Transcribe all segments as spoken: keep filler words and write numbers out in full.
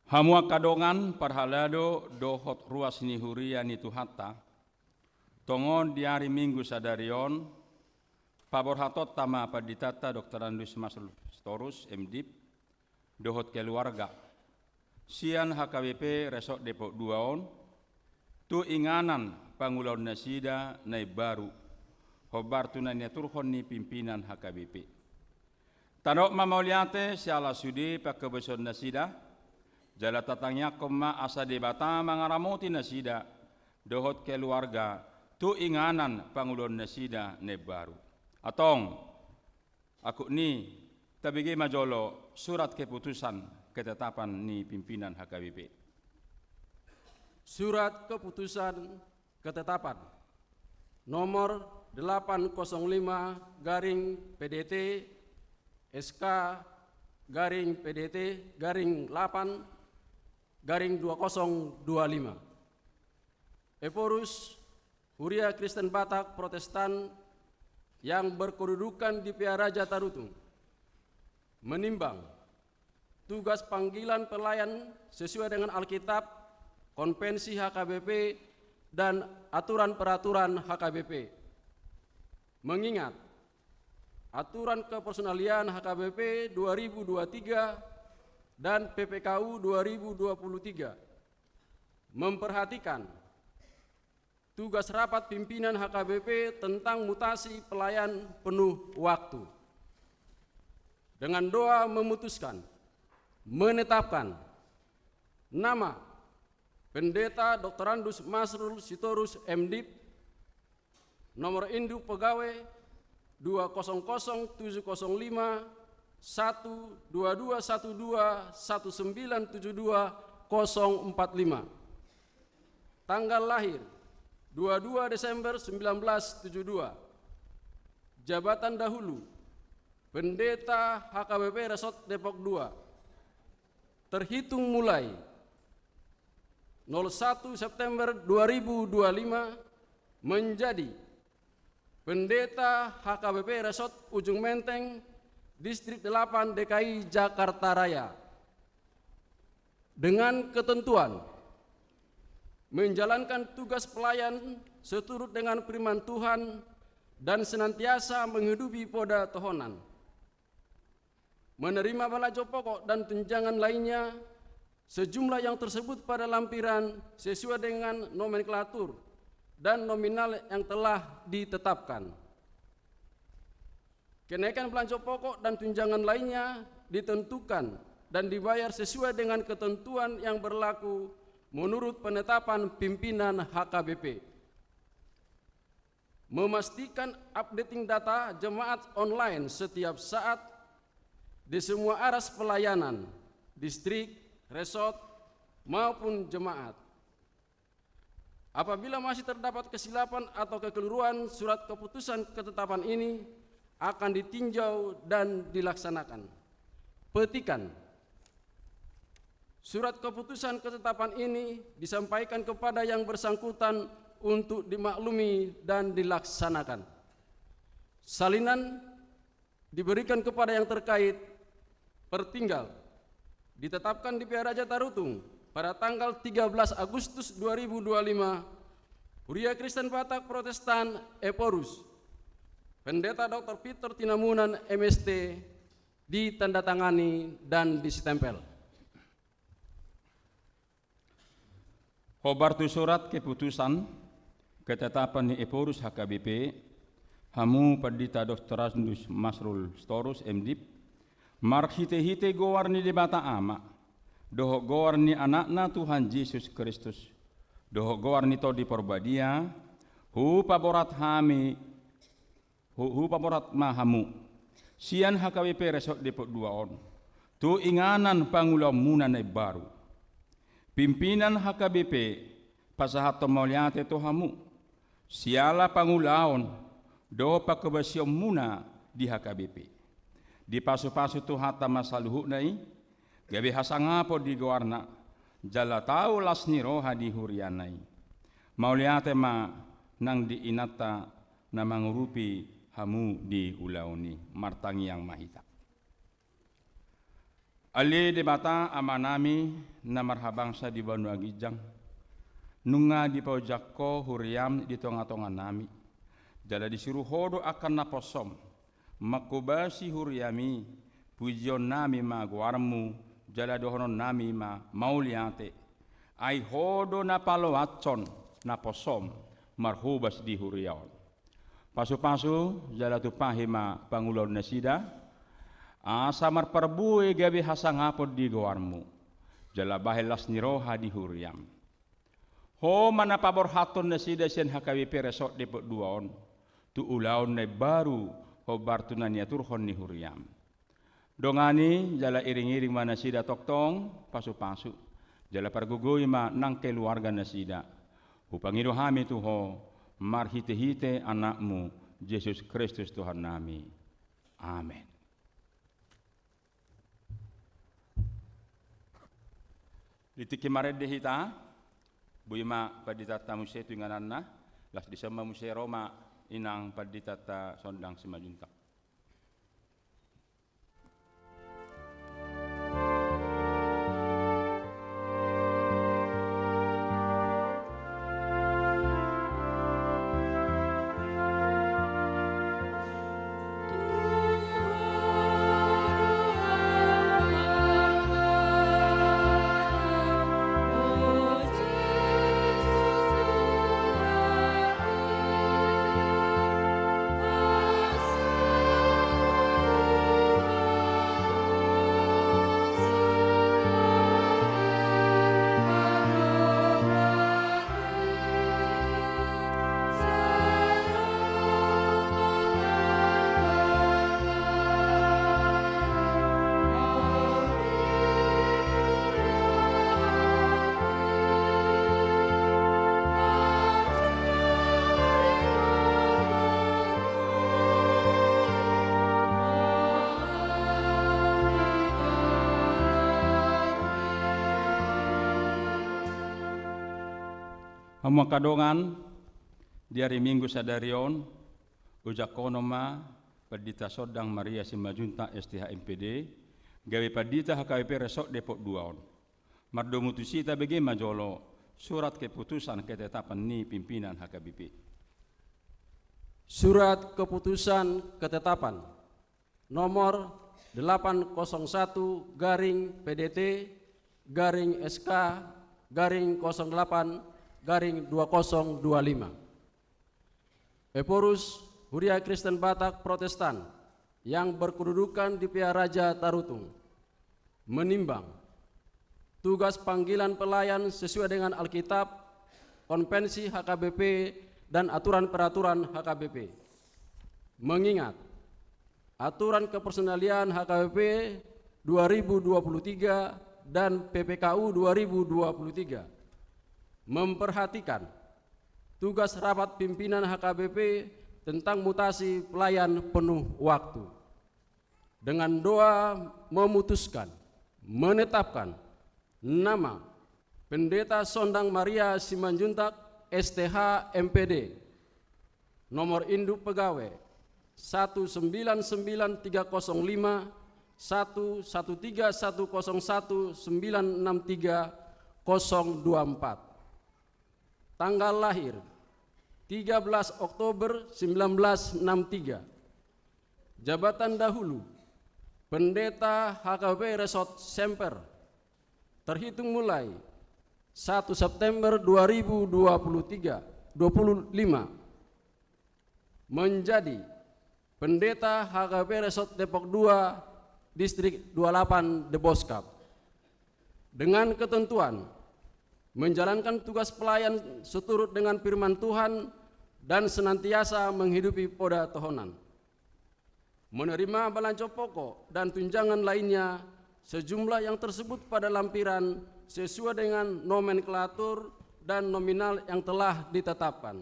Hamu angka dongan parhalado dohot ruas ni huria ni Tuhanta, tongon di ari Minggu sadari on, paborhatonta ma panditanta Doktorandus Masrul Sitorus, M Div, dohot keluarga, sian H K B P Resort Depok dua on, tu inganan pangulaon nasida na imbaru, hombar tu na niaturhon ni pimpinan H K B P. Tadok ma mauliate siala sude panghabason nasida, jala tatangiangkon ma asa Debata mangaramoti nasida dohot keluarga tu inganan pangulaon nasida na imbaru. Antong, angkup ni, tabege ma jolo surat keputusan ketetapan ni pimpinan H K B P. Surat keputusan ketetapan nomor delapan kosong lima garing P D T S K garing P D T garing delapan garing dua kosong dua lima. Ephorus, Huria Kristen Batak Protestan yang berkedudukan di Pearaja Tarutung, menimbang tugas panggilan pelayan sesuai dengan Alkitab, konvensi H K B P, dan aturan peraturan H K B P. Mengingat aturan kepersonalian H K B P dua ribu dua tiga dan P P K U dua ribu dua puluh tiga, memperhatikan tugas rapat pimpinan H K B P tentang mutasi pelayan penuh waktu. Dengan doa memutuskan, menetapkan nama Pendeta Doktorandus Masrul Sitorus, M Div, nomor induk pegawai dua kosong kosong tujuh kosong lima satu dua dua satu dua satu sembilan tujuh dua kosong empat lima. Tanggal lahir dua dua Desember sembilan belas tujuh dua. Jabatan dahulu, Pendeta H K B P Resort Depok dua. Terhitung mulai nol satu September dua ribu dua lima menjadi Pendeta H K B P Resort Ujung Menteng, Distrik delapan D K I Jakarta Raya. Dengan ketentuan, menjalankan tugas pelayan seturut dengan firman Tuhan dan senantiasa menghidupi poda tohonan. Menerima balajo pokok dan tunjangan lainnya sejumlah yang tersebut pada lampiran sesuai dengan nomenklatur dan nominal yang telah ditetapkan. Kenaikan balajo pokok dan tunjangan lainnya ditentukan dan dibayar sesuai dengan ketentuan yang berlaku menurut penetapan pimpinan H K B P. Memastikan updating data jemaat online setiap saat di semua aras pelayanan, distrik, resort, maupun jemaat. Apabila masih terdapat kesilapan atau kekeliruan, surat keputusan ketetapan ini akan ditinjau dan dilaksanakan. Petikan. Surat keputusan ketetapan ini disampaikan kepada yang bersangkutan untuk dimaklumi dan dilaksanakan. Salinan diberikan kepada yang terkait. Pertinggal. Ditetapkan di Pearaja Tarutung pada tanggal tiga belas Agustus dua ribu dua lima, Huria Kristen Batak Protestan, Ephorus, Pendeta Doktor Peter Tinamunan, M S T, ditandatangani dan distempel. Hombar tu surat keputusan ketetapan ni Ephorus H K B P, hamu Pandita Doktorandus Masrul Sitorus, M Div, marhitehite goar ni Debata Ama, dohot goar ni Anakna Tuhan Jesus Kristus, dohot goar ni Tondi Parbadia, hupaborat hami, hu-, hupaborat ma hamu sian H K B P Resort Depok dua on tu inganan pangulaonmuna na imbaru. Pimpinan H K B P pasahathon mauliate tu hamu siala pangulaon dohot panghobasionmuna di H K B P. Dipasupasu Tuhanta ma saluhutna i, gabe hasangapon di goarna, jala tau las ni roha di huriana i. Mauliate ma nang di inanta na mangurupi hamu di ulaon i. Martangiang ma hita. Ale Debata Amanami na marhabangsa di banua ginjang, nunga dipaojak Ho huriaM di tongatonganami, jala disuru Ho do angka naposoM, manghobasi huriaMi, pujionnami ma goarMu, jala dohononnami ma mauliate. Ai Ho do na paloashon naposoM marhobas di huria on. Pasupasu jala tumpahi ma pangulaonnasida, asa marparbue gabe hasangapon di goarMu, jala bahen las ni roha di huriaM. Ho ma na paborhathon nasida sian H K B P Resort Depok dua on, tu ulaon na imbaru hombar tu na niaturhon ni huriaM. Dongani jala iringiring ma nasida tongtong pasupasu, jala pargogoi ma nang keluarganasida. Hupangido hami tu Ho, marhitehite AnakMu, Jesus Kristus Tuhannami. Amen. Di tingki marende hita, boi ma panditanta muse tu ingananna, las dison ma muse ro ma inang panditanta Sondang Simanjuntak. Hamu angka dongan, di ari Minggu sadari on, ojak honom ma Pandita Sondang Maria Simanjuntak, S T H, M P D, gabe Pandita H K B P Resort Depok dua on. Mardomu tusi, tabege ma jolo surat keputusan ketetapan ni pimpinan H K B P. Surat keputusan ketetapan nomor delapan kosong satu garing P D T garing S K garing kosong delapan garing dua kosong dua lima. Ephorus, Huria Kristen Batak Protestan yang berkedudukan di Pearaja Tarutung, menimbang tugas panggilan pelayan sesuai dengan Alkitab, konvensi H K B P, dan aturan peraturan H K B P. Mengingat aturan kepersonalian H K B P dua ribu dua puluh tiga dan P P K U dua ribu dua puluh tiga memperhatikan tugas rapat pimpinan H K B P tentang mutasi pelayan penuh waktu. Dengan doa memutuskan, menetapkan nama Pendeta Sondang Maria Simanjuntak, S T H, M P D, nomor induk pegawai satu sembilan sembilan tiga kosong lima, satu satu tiga satu kosong satu, sembilan enam tiga kosong dua empat. Tanggal lahir, tiga belas Oktober sembilan belas enam tiga. Jabatan dahulu, Pendeta H K B P Resort Semper, terhitung mulai satu September dua ribu dua puluh tiga, dua puluh lima, menjadi Pendeta H K B P Resort Depok dua, Distrik dua puluh delapan Deboskap. Dengan ketentuan, menjalankan tugas pelayan seturut dengan firman Tuhan dan senantiasa menghidupi poda tohonan. Menerima balanco pokok dan tunjangan lainnya sejumlah yang tersebut pada lampiran sesuai dengan nomenklatur dan nominal yang telah ditetapkan.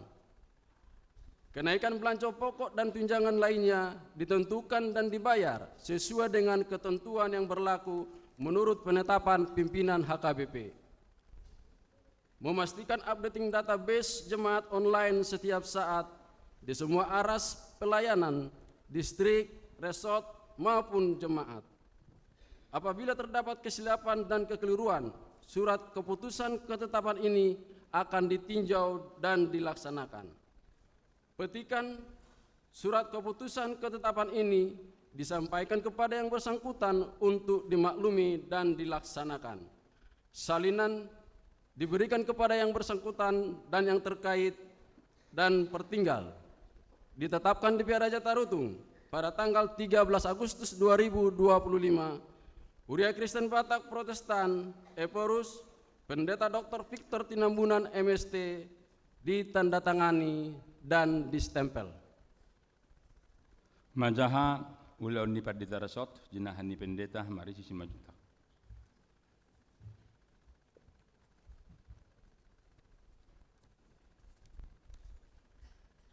Kenaikan balanco pokok dan tunjangan lainnya ditentukan dan dibayar sesuai dengan ketentuan yang berlaku menurut penetapan pimpinan H K B P. Memastikan updating database jemaat online setiap saat di semua aras pelayanan, distrik, resort, maupun jemaat. Apabila terdapat kesilapan dan kekeliruan, surat keputusan ketetapan ini akan ditinjau dan dilaksanakan. Petikan, surat keputusan ketetapan ini disampaikan kepada yang bersangkutan untuk dimaklumi dan dilaksanakan. Salinan diberikan kepada yang bersangkutan dan yang terkait dan pertinggal. Ditetapkan di Via Raja Tarutung pada tanggal tiga belas Agustus dua ribu dua puluh lima, Huria Kristen Batak Protestan, Ephorus, Pendeta Doktor Victor Tinambunan, M S T, ditandatangani dan distempel. Manjaha ulaon ni pandita resort, jinahan ni pendeta, marisi Simanjuntak.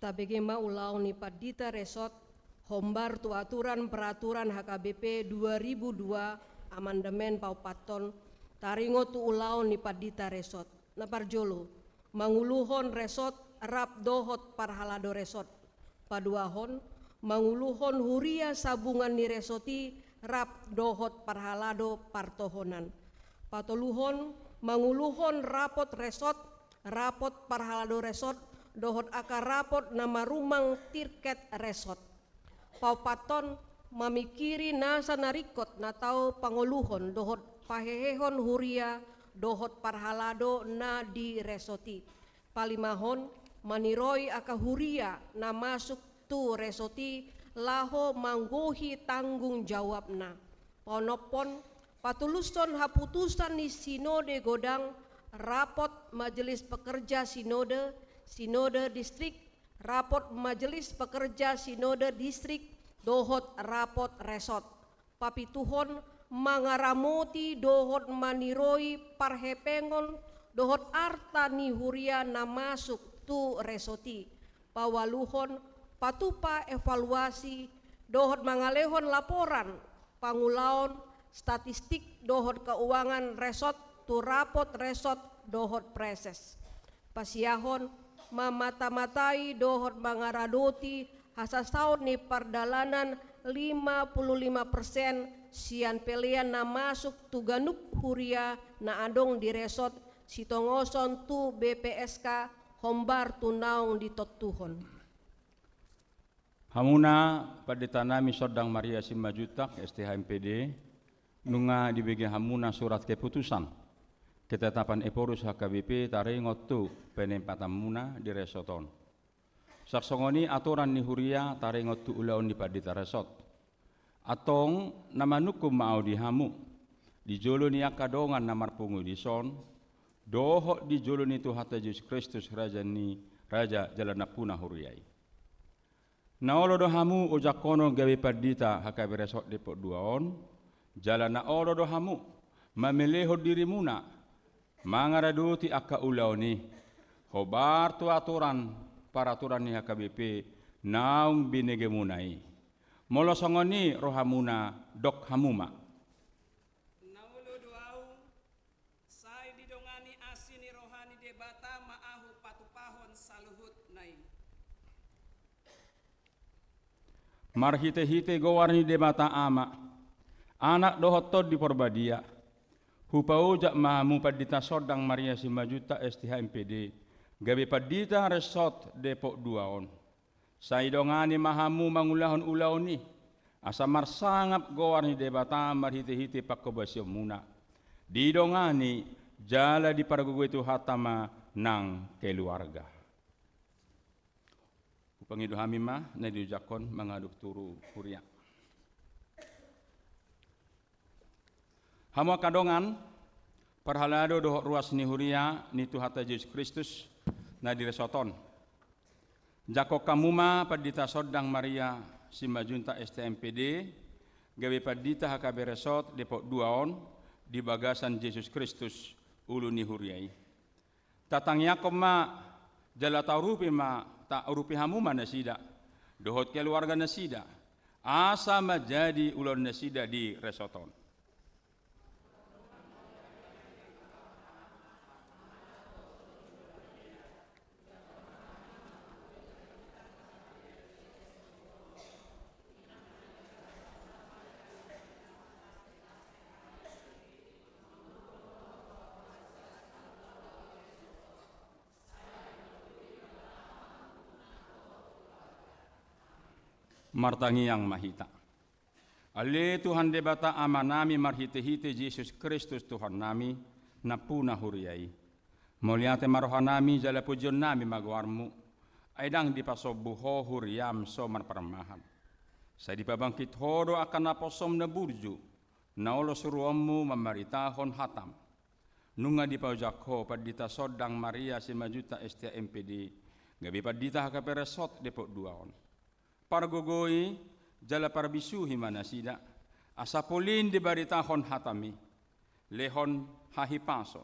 Tabege ma ulaon ni pandita resort, hombar tu aturan peraturan H K B P dua ribu dua amandemen paopathon, taringot tu ulaon ni pandita resort. Na parjolo, manguluhon resort rap dohot parhalado resort. Paduahon, manguluhon huria sabungan ni resort i rap dohot parhalado partohonan. Patoluhon, manguluhon rapot resort, rapot parhalado resort, dohot angka rapot na marumang tirket resort. Paopathon, mamingkiri nasa na ringkot na tau pangoluhon dohot pahehehon huria dohot parhalado na di resort i. Palimahon, maniroi angka huria na masuk tu resort i laho manggohi tanggung jawabna. Paonomhon, patulushon haputusan ni sinode godang, rapot majelis pekerja sinode, sinode distrik, rapot majelis pekerja sinode distrik, dohot rapot resort. Papituhon, mangaramoti dohot maniroi parhepengon dohot arta ni huria na masuk tu resort i. Paualuhon, patupa evaluasi dohot mangalehon laporan pangulaon statistik dohot keuangan resort tu rapot resort dohot preses. Pasiahon, mamata-matai dohot mangaradoti hasasaon ni pardalanan lima puluh lima persen sian pelean na masuk tu ganup huria na adong di resort, sitongoson tu B P S K hombar tu naung ditontuhon. Hamuna panditanami Sondang Maria Simanjuntak, S T H M P D, nunga dibege hamuna surat keputusan ketetapan Ephorus H K B P taringot tu penempatanmuna di resort on. Saksongon i aturan ni huria taringot tu ulaon ni pandita resort. Antong na manungkun ma ahu di hamu, di jolo ni angka dongan na marpungu dison, dohot di jolo ni Tuhanta Jesus Kristus, Raja ni raja jala nampuna huria i. Na olo do hamu ojak honon gabe pandita H K B P Resort Depok dua on, jala na olo do hamu mamelehon dirimuna mangaradoti angka ulaon i, hombar tu aturan paraturan ni H K B P naung binegemuna i. Molo songon i rohamuna, dok hamu ma. Na olo do ahu, sai didongani asi ni roha ni Debata ma ahu patupahon saluhutna i. Marhitehite goar ni Debata Ama, Anak dohot Tondi Parbadia, hupaojak ma hamu Pandita Sondang Maria Simanjuntak S T H M P D, gabe pandita Resort Depok dua on. Sai dongani ma hamu mangulahon ulaon i, asa marsangap goar ni Debata marhitehite panghobasionmuna. Didongani jala dipargogoi Tuhanta ma nang keluarga. Hupangido hami ma na diojakhon mangadopi tu huria. Hamu angka dongan, parhalado dohot ruas ni huria ni Tuhanta Jesus Kristus na di resort on. Jangkon hamu ma Pandita Sondang Maria Simanjuntak S T M P D, gabe pandita H K B P Resort Depok dua on di bagasan Jesus Kristus, ulu ni huria i. Tatangiangkon ma, jala taurupi ma, taurupi hamu ma nasida, dohot keluarga nasida, asa manjadi ulaon nasida di resort on. Martangiang ma hita. Ale Tuhan Debata Amanami marhite-hite Jesus Kristus Tuhannami, nampuna huria i. Mauliate ma rohanami jala pujionnami ma goarmu, ai ndang dipasombu ho huriam so marparmahan. Sai dipabangkit ho do angka naposom na burju, na olo suruonmu mamaritahon hatam. Nunga dipaojak ho Pandita Sondang Maria Simanjuntak S T M P D, gabe pandita H K P R S Hot Depok dua on. Pargogoi jala parbisuhi ma nasida, asa polin dibaritahon hatami, lehon hahipason,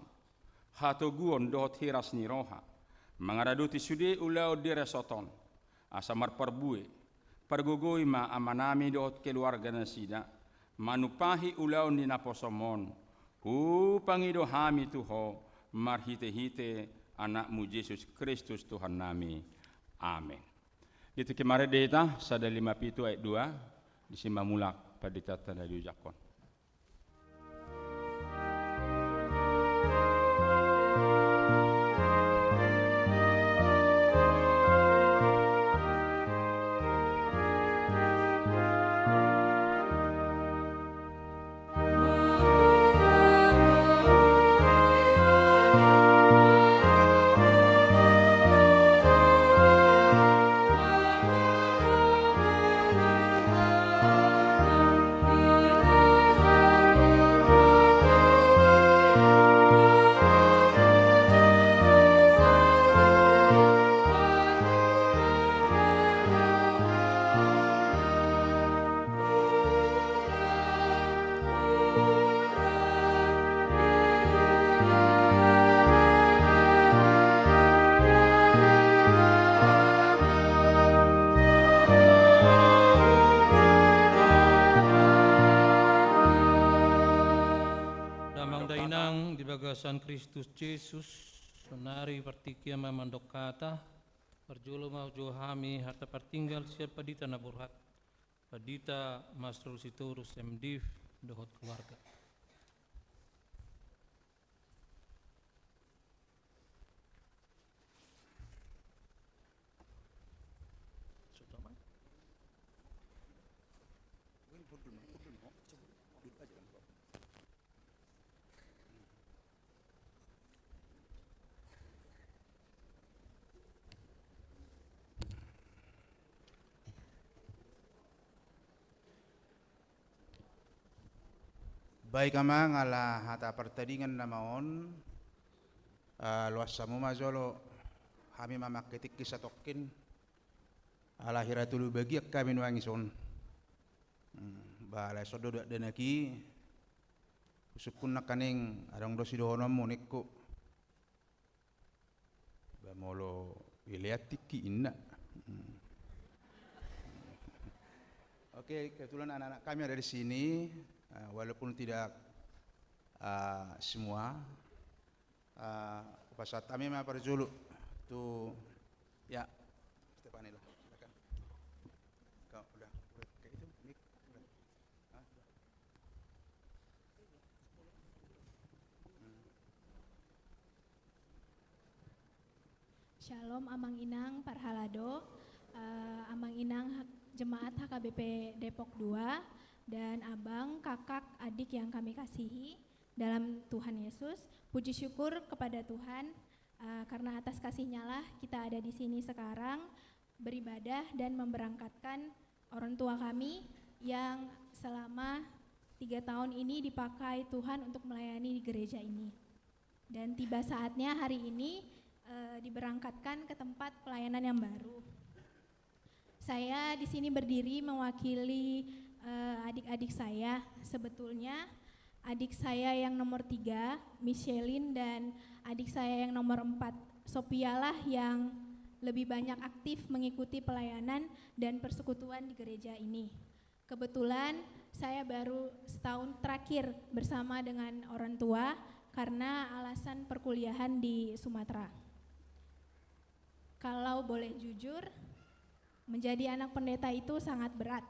hatoguon dohot hiras ni roha, mangaradoti sude ulaon di resort on, asa marparbue, pargogoi ma amanami dohot keluarga nasida, manumpahi ulaon ni naposom on, hupangido hami tu ho, marhite-hite Anakmu Jesus Kristus Tuhannami. Amen. Di tingki marende hita, sada lima pitu ayat dua, disi ma mulak pandita tanda diujakkon. Damang dainang di bagasan Kristus Jesus, sonari partingkian ma mandok hata, parjolo ma jo hami hata partinggal sian pandita na borhat. Pandita Masrul Sitorus M Div dohot keluarga. Baik amang, ala hata partadingan nama on, eh, loas hamu ma jolo, hami ma mangkatangki satongkin, ala hira tolu bagian hami nuaeng i son. Hmm, ba ala son do dakdanak i, husungkun nangkaning adong do sidohononmu ningku. Ba molo ilean tingki inna. Hmm. Oke, kebetulan anak-anak kami ada di sini, eh, walaupun tidak, eh, semua, eh, pasahat hami ma parjolo tu, ya, Stefanila, silakan. Kau udah, udah pakai itu, mic, udah. Shalom, Amang Inang parhalado, eh, Amang Inang ha-, jemaat H K B P Depok dua, dan abang, kakak, adik yang kami kasihi dalam Tuhan Yesus. Puji syukur kepada Tuhan, eh, karena atas kasih-Nya lah kita ada di sini sekarang, beribadah dan memberangkatkan orang tua kami yang selama tiga tahun ini dipakai Tuhan untuk melayani di gereja ini. Dan tiba saatnya hari ini, eh, diberangkatkan ke tempat pelayanan yang baru. Saya di sini berdiri mewakili, eh, adik-adik saya. Sebetulnya, adik saya yang nomor tiga, Michelin, dan adik saya yang nomor empat, Sophia lah yang lebih banyak aktif mengikuti pelayanan dan persekutuan di gereja ini. Kebetulan saya baru setahun terakhir bersama dengan orang tua karena alasan perkuliahan di Sumatera. Kalau boleh jujur, menjadi anak pendeta itu sangat berat.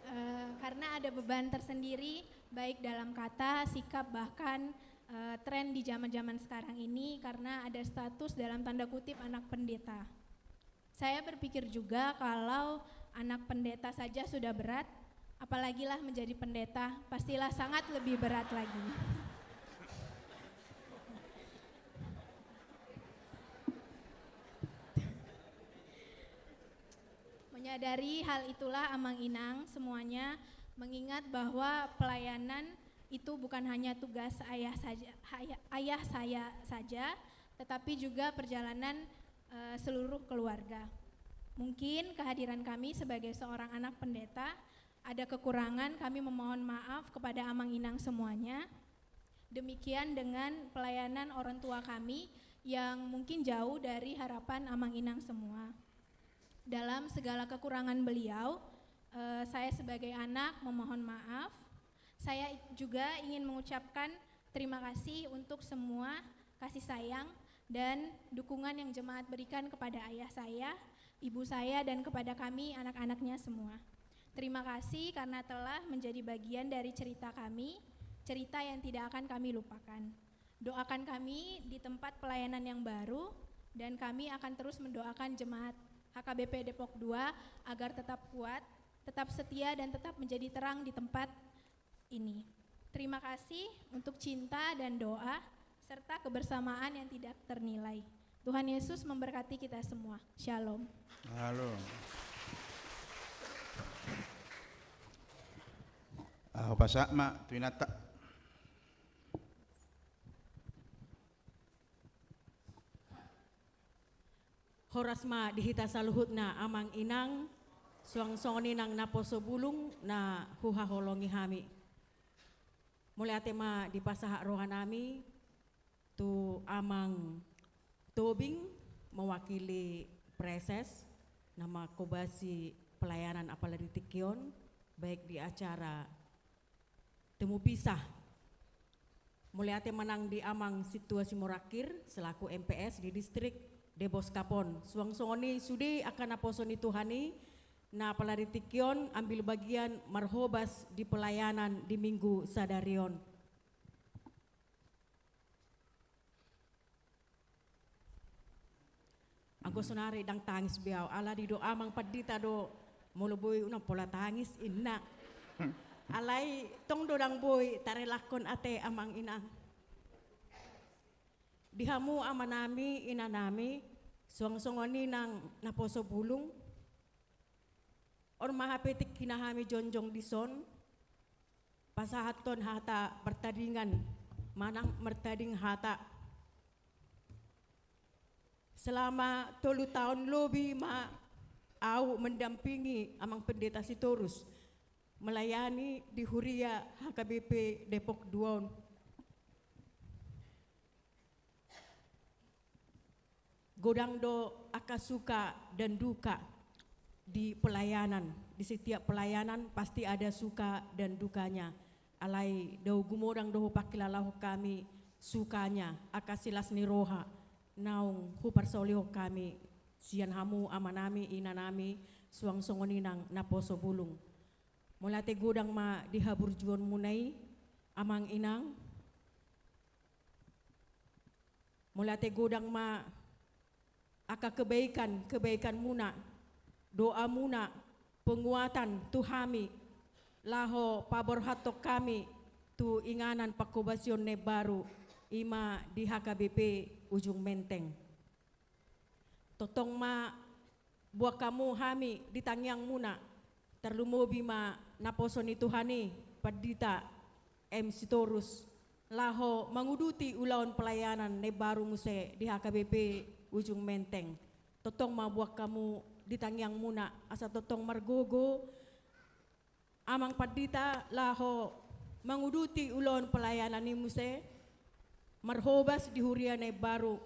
Eh, karena ada beban tersendiri, baik dalam kata, sikap, bahkan, eh, tren di zaman-zaman sekarang ini karena ada status dalam tanda kutip anak pendeta. Saya berpikir juga kalau anak pendeta saja sudah berat, apalagilah menjadi pendeta, pastilah sangat lebih berat lagi. Menyadari hal itulah Amang Inang semuanya mengingat bahwa pelayanan itu bukan hanya tugas ayah saja, ayah, ayah saya saja, tetapi juga perjalanan, eh, seluruh keluarga. Mungkin kehadiran kami sebagai seorang anak pendeta ada kekurangan, kami memohon maaf kepada Amang Inang semuanya. Demikian dengan pelayanan orang tua kami yang mungkin jauh dari harapan Amang Inang semua. Dalam segala kekurangan beliau, eh, saya sebagai anak memohon maaf. Saya i-, juga ingin mengucapkan terima kasih untuk semua kasih sayang dan dukungan yang jemaat berikan kepada ayah saya, ibu saya, dan kepada kami, anak-anaknya semua. Terima kasih karena telah menjadi bagian dari cerita kami, cerita yang tidak akan kami lupakan. Doakan kami di tempat pelayanan yang baru, dan kami akan terus mendoakan jemaat H K B P Depok dua agar tetap kuat, tetap setia, dan tetap menjadi terang di tempat ini. Terima kasih untuk cinta dan doa, serta kebersamaan yang tidak ternilai. Tuhan Yesus memberkati kita semua. Shalom. Halo. Aho pasahat ma tu inanta. Horas ma di hita saluhutna Amang Inang, suang songon i nang naposo bulung na huhaholongi hami. Mauliate ma dipasahat rohanami tu Amang Tobing mewakili Praeses na mangkobasi pelayanan apala di tingki on, baik di acara Temu Pisah. Mauliate ma nang di Amang Sintua Simorangkir selaku M P S di distrik Deboskap on. Suang songon i sude angka naposo ni Tuhan i na apala di tingki on ambil bagian marhobas di pelayanan di Minggu sadari on. Anggo sonari ndang tangis be au, ala didok Amang Pandita do, molo boi unang pola tangis, inna. Alai tong do ndang boi tarelangkon ate Amang Inang. Di hamu amanami, inanami, suang songon i nang naposo bulung, on ma hape tingkina hami jongjong dison, pasahathon hata partadingan, manang martading hata. Selama tolu taon lobi ma au mendampingi Amang Pendeta Sitorus melayani di huria H K B P Depok dua on. Godang do angka suka dan duka di pelayanan. Di setiap pelayanan pasti ada suka dan dukanya. Alai dao gumodang do hupangkilalahon hami sukanya, angka silas ni roha naung huparsaulihon hami sian hamu amanami, inanami, suang songon i nang naposo bulung. Mauliate godang ma di haburjuonmuna i, Amang Inang. Mauliate godang ma angka kebaikan-kebaikanmuna, doamuna, penguatan tu hami, laho paborhathon hami tu inganan pangkobasion na imbaru, i ma di H K B P Ujung Menteng. Tongtong ma boan hamu hami di tangiangmuna, tarlumobi ma naposo ni Tuhan i, Pandita M Sitorus, laho manguduti ulaon pelayanan na imbaru muse di H K B P Ujung Menteng. Tongtong ma boan hamu di tangiangmuna, asa tongtong margogo Amang Pandita laho manguduti ulaon pelayanan i muse, marhobas di huria na imbaru,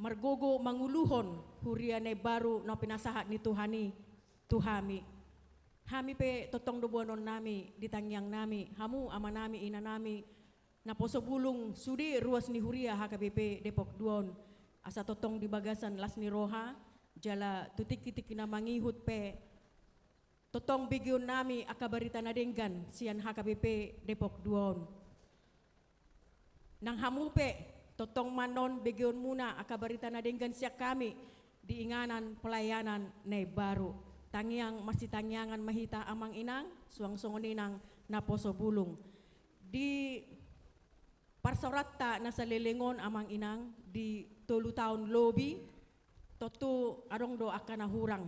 margogo manguluhon huria na imbaru na pinasahat ni Tuhan i tu hami. Hami pe tongtong do boanonnami di tangiangnami, hamu amanami, inanami, naposo bulung sude ruas ni huria H K B P Depok dua on, asa tongtong di bagasan las ni roha, jala tu tingki-tingki na mangihut pe Tongtong begeonnami angka barita na denggan sian H K B P Depok dua on. Nang hamu pe, tongtong ma annon begeonmuna angka barita na denggan sian hami di inganan pelayanan na imbaru. Tangiang masitangiangan ma hita amang inang, suang songon i nang naposo bulung. Di parsaoranta na saleleng on amang inang, di tolu taon lobi, tontu adong do angka na hurang.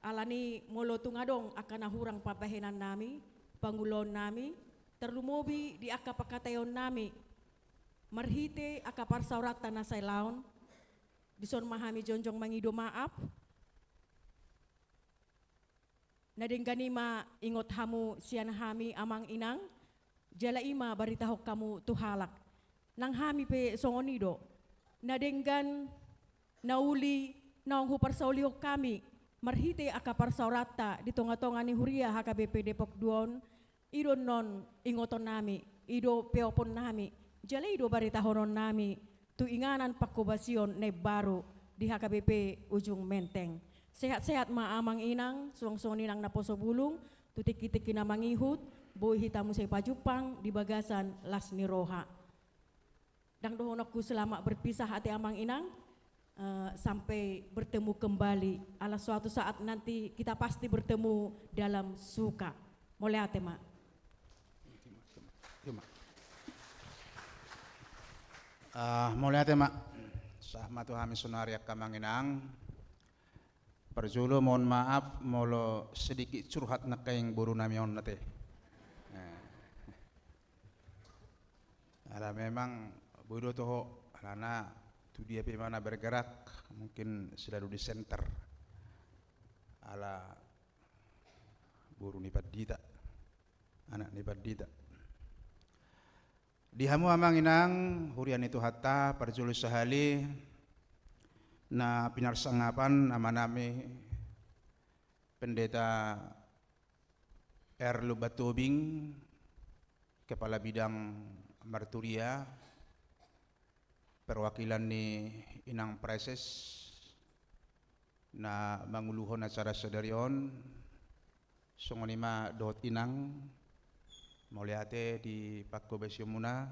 Alani molo tung adong angka na hurang pambahenannami, pangulaonnami, tarlumobi di angka pangkataionnami, marhite angka parsaoranta na sai laon, dison ma hami jongjong mangido maaf. Na denggan i ma ingot hamu sian hami amang inang, jala i ma baritahon hamu tu halak. Nang hami pe songon i do. Na denggan, na uli, naung huparsaulihon hami, marhite angka parsaoranta di tongatonga ni huria H K B P Depok dua on, i do annon ingotonnami, i do peoponnami, jala i do baritahononnami tu inganan pangkobasion na imbaru di H K B P Ujung Menteng. Sehat-sehat ma amang inang, suang songon i nang naposo bulung, tu tingki-tingki na mangihut, boi hita muse pajumpang di bagasan las ni roha. Ndang dohononku selamat berpisah ate amang inang, eh, sampai bertemu kembali. Ala suatu saat nanti kita pasti bertemu dalam suka. Mauliate ma. Ah, mauliate ma. Sahat ma tu hami saonari angka amang inang. Parjolo mohon maaf molo sedikit curhat nangkaning borunami on ate. Eh. Ala memang boi do toho, alana tu dia pe imana bergerak, mungkin selalu di center. Ala boru ni pandita, anak ni pandita. Di hamu amang inang, huria ni Tuhanta, parjolo sahali na pinarsangapan amanami Pendeta R. Lumban Tobing, Kepala Bidang Marturia, perwakilan ni Inang Praeses na manguluhon acara sadari on, songon i ma dohot inang, mauliate di pangkobasionmuna,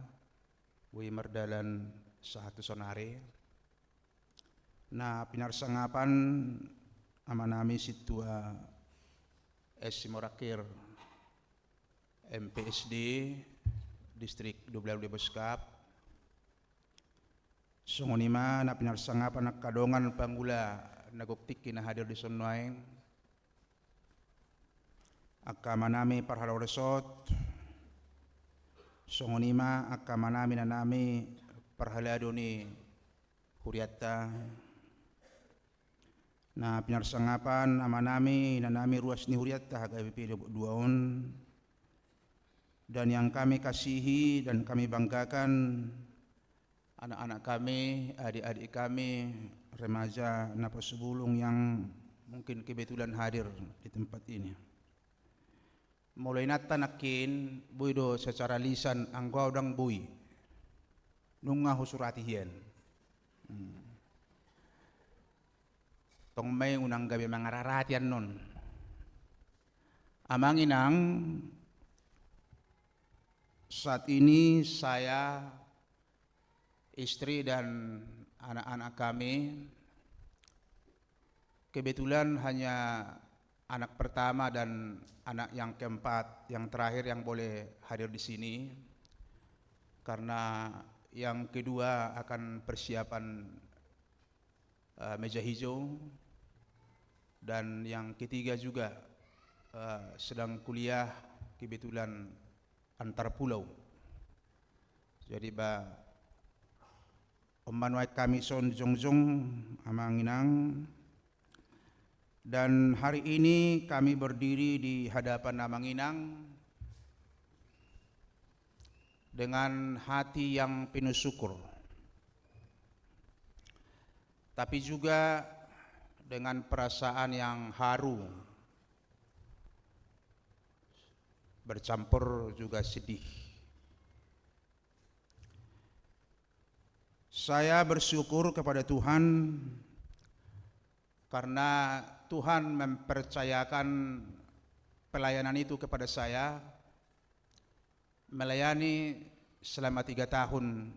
boi mardalan sahat tu saonari. Na pinarsangapan amanami sintua S. Simorangkir, M P S D, Distrik dua belas Debosgap. Songon i ma na pinarsangapan angka dongan pangula na gok tingki na hadir dison nuaeng. Angka amanami parhalado resort, songon i ma angka amanami inanami parhalado ni hurianta. Na pinarsangapan amanami inanami ruas ni hurianta H K B P Depok dua on. Dan yang kami kasihi dan kami banggakan, anak-anak kami, adik-adik kami, remaja Naposo Bulung yang mungkin kebetulan hadir di tempat ini. Molo inanta nangkin, boi do secara lisan, anggo au ndang boi. Nunga husurati hian. Hmm. Tong ma i unang gabe mangararati annon. Amang inang, saat ini saya, istri dan anak-anak kami, kebetulan hanya anak pertama dan anak yang keempat, yang terakhir yang boleh hadir di sini. Karena yang kedua akan persiapan eh, meja hijau, dan yang ketiga juga eh, sedang kuliah, kebetulan antar pulau. Jadi ba, on ma nuaeng hami son jongjong, amang inang. Dan hari ini kami berdiri di hadapan amang inang dengan hati yang penuh syukur, tapi juga dengan perasaan yang haru, bercampur juga sedih. Saya bersyukur kepada Tuhan karena Tuhan mempercayakan pelayanan itu kepada saya, melayani selama tiga tahun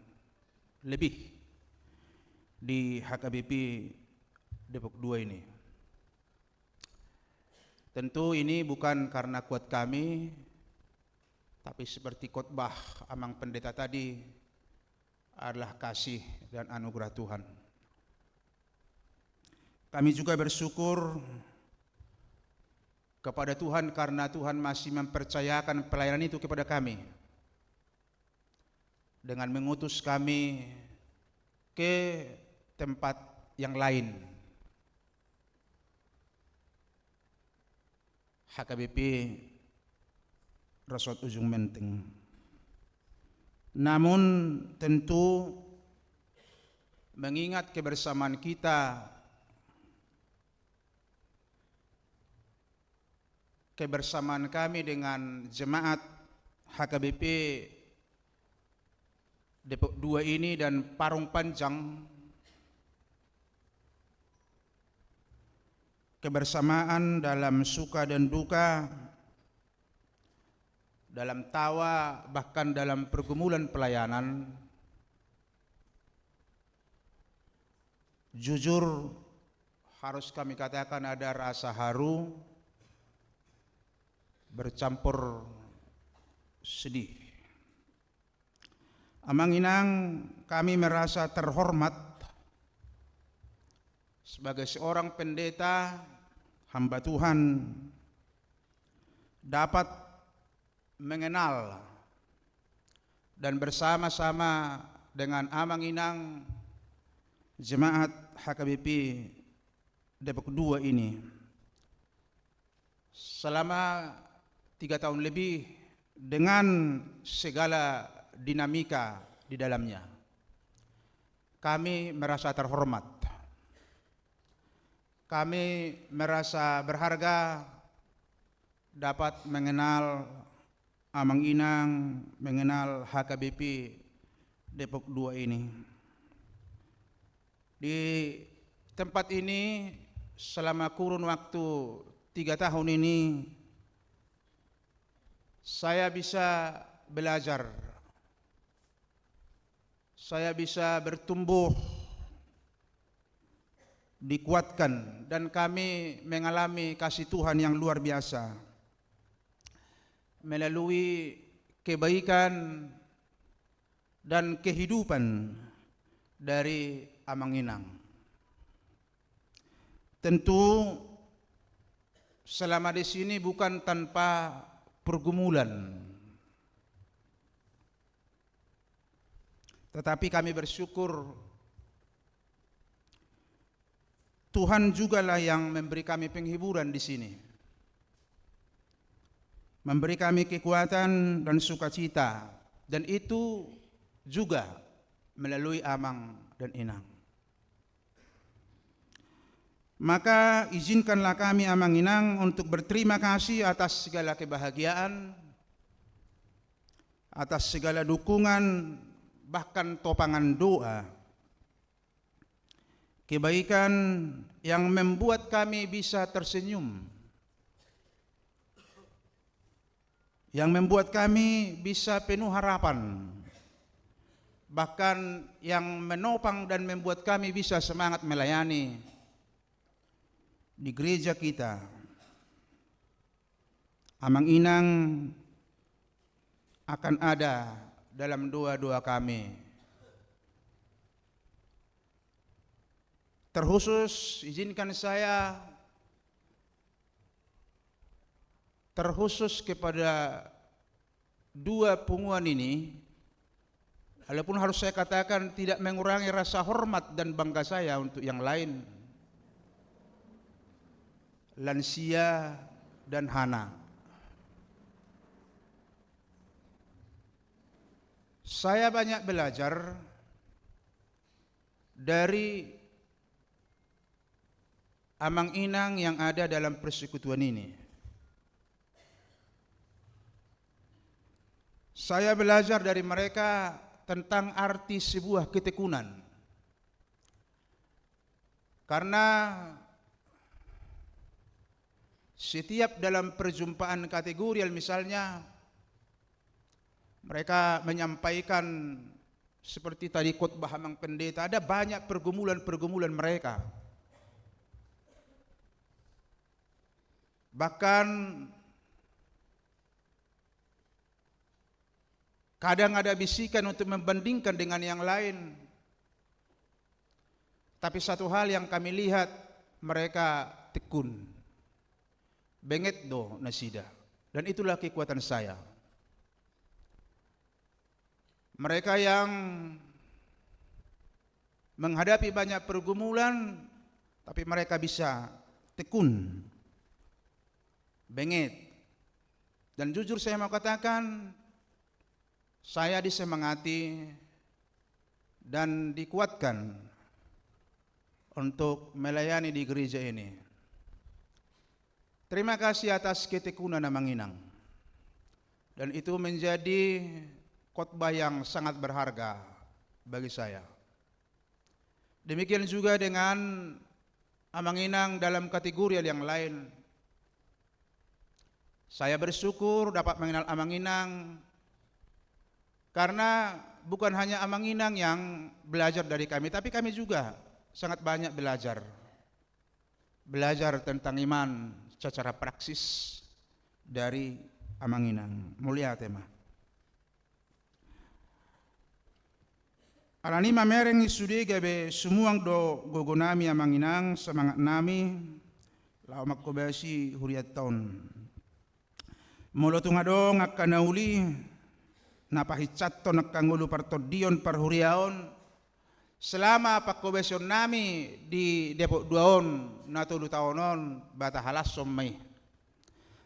lebih di H K B P Depok dua ini. Tentu ini bukan karena kuat kami, tapi seperti khotbah Amang Pendeta tadi, adalah kasih dan anugerah Tuhan. Kami juga bersyukur kepada Tuhan karena Tuhan masih mempercayakan pelayanan itu kepada kami dengan mengutus kami ke tempat yang lain, H K B P Resort Ujung Menteng. Namun, tentu mengingat kebersamaan kita, kebersamaan kami dengan jemaat H K B P Depok dua ini dan Parung Panjang, kebersamaan dalam suka dan duka, dalam tawa, bahkan dalam pergumulan pelayanan, jujur harus kami katakan ada rasa haru bercampur sedih. Amang Inang, kami merasa terhormat sebagai seorang pendeta, hamba Tuhan, dapat mengenal dan bersama-sama dengan Amang Inang jemaat H K B P Depok dua ini selama tiga tahun lebih dengan segala dinamika di dalamnya. Kami merasa terhormat. Kami merasa berharga dapat mengenal Amang Inang, mengenal H K B P Depok dua ini. Di tempat ini, selama kurun waktu tiga tahun ini, saya bisa belajar, saya bisa bertumbuh, dikuatkan, dan kami mengalami kasih Tuhan yang luar biasa melalui kebaikan dan kehidupan dari Amang Inang. Tentu, selama di sini bukan tanpa pergumulan. Tetapi kami bersyukur, Tuhan jugalah yang memberi kami penghiburan di sini. Memberi kami kekuatan dan sukacita. Dan itu juga melalui Amang dan Inang. Maka izinkanlah kami, Amang Inang, untuk berterima kasih atas segala kebahagiaan, atas segala dukungan, bahkan topangan doa, kebaikan yang membuat kami bisa tersenyum, yang membuat kami bisa penuh harapan, bahkan yang menopang dan membuat kami bisa semangat melayani di gereja kita. Amang Inang akan ada dalam doa-doa kami. Terkhusus, izinkan saya terkhusus kepada dua punguan ini, walaupun harus saya katakan tidak mengurangi rasa hormat dan bangga saya untuk yang lain, lansia dan Hana. Saya banyak belajar dari Amang Inang yang ada dalam persekutuan ini. Saya belajar dari mereka tentang arti sebuah ketekunan. Karena Setiap dalam perjumpaan kategorial misalnya, mereka menyampaikan seperti tadi khotbah Amang Pendeta, ada banyak pergumulan-pergumulan mereka. Bahkan kadang ada bisikan untuk membandingkan dengan yang lain. Tapi satu hal yang kami lihat, mereka tekun. Benget do nasida. Dan itulah kekuatan saya. Mereka yang menghadapi banyak pergumulan, tapi mereka bisa tekun, benget. Dan jujur saya mau katakan, saya disemangati dan dikuatkan untuk melayani di gereja ini. Terima kasih atas ketekunan Amang Inang. Dan itu menjadi khotbah yang sangat berharga bagi saya. Demikian juga dengan Amang Inang dalam kategori yang lain. Saya bersyukur dapat mengenal Amang Inang karena bukan hanya Amang Inang yang belajar dari kami, tapi kami juga sangat banyak belajar. Belajar tentang iman secara praksis dari Amang Inang. Mauliate ma. Alani i mamereng i sude gabe sumuang do gogonami Amang Inang, semangatnami laho manghobasi hurianta on. Molo tung adong angka na uli na pahinsathon angka ngolu partondion parhuriaon selama panghobasionami di Depok dua on na tolu taon on, ba tahalashon ma i.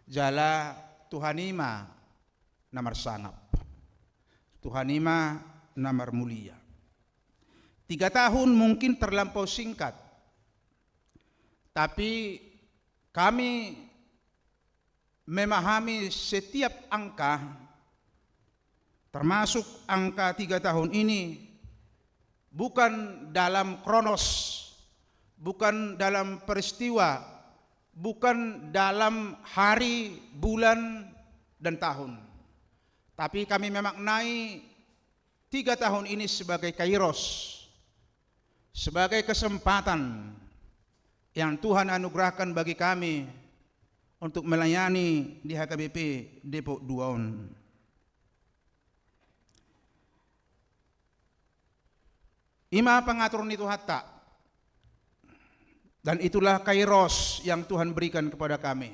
Jala Tuhan i ma na marsangap. Tuhan i ma na marmulia. Tiga tahun mungkin terlampau singkat, tapi kami memahami setiap angka, termasuk angka tiga tahun ini, bukan dalam kronos, bukan dalam peristiwa, bukan dalam hari, bulan, dan tahun. Tapi kami memaknai tiga tahun ini sebagai kairos, sebagai kesempatan yang Tuhan anugerahkan bagi kami untuk melayani di H K B P Depok dua on. I ma pangatur ni Tuhanta. Dan itulah kairos yang Tuhan berikan kepada kami.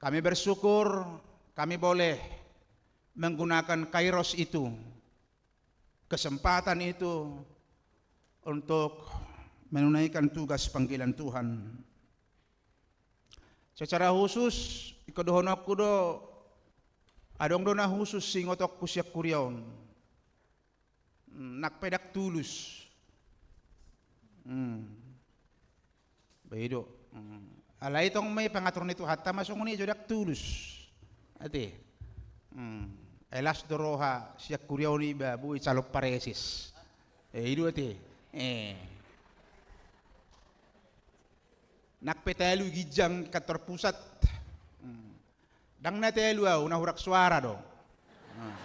Kami bersyukur, kami boleh menggunakan kairos itu, kesempatan itu, untuk menunaikan tugas panggilan Tuhan. Secara khusus, ingkon dohononku do, adong do na khusus siingotonku sian huria on. Hmm, nang pe ndang tulus. Hmm. Ba i do. Hmm. Alai tong ma i pangatur ni Tuhanta ma songon i jo, ndang tulus. Ate. Hmm. Ai las do roha sian huria on iba boi calon paresis. Eh, i do ate. Eh. Nang pe talu ginjang kantor pusat. Hmm. Ndang na talu au, na hurang suara do. Hmm.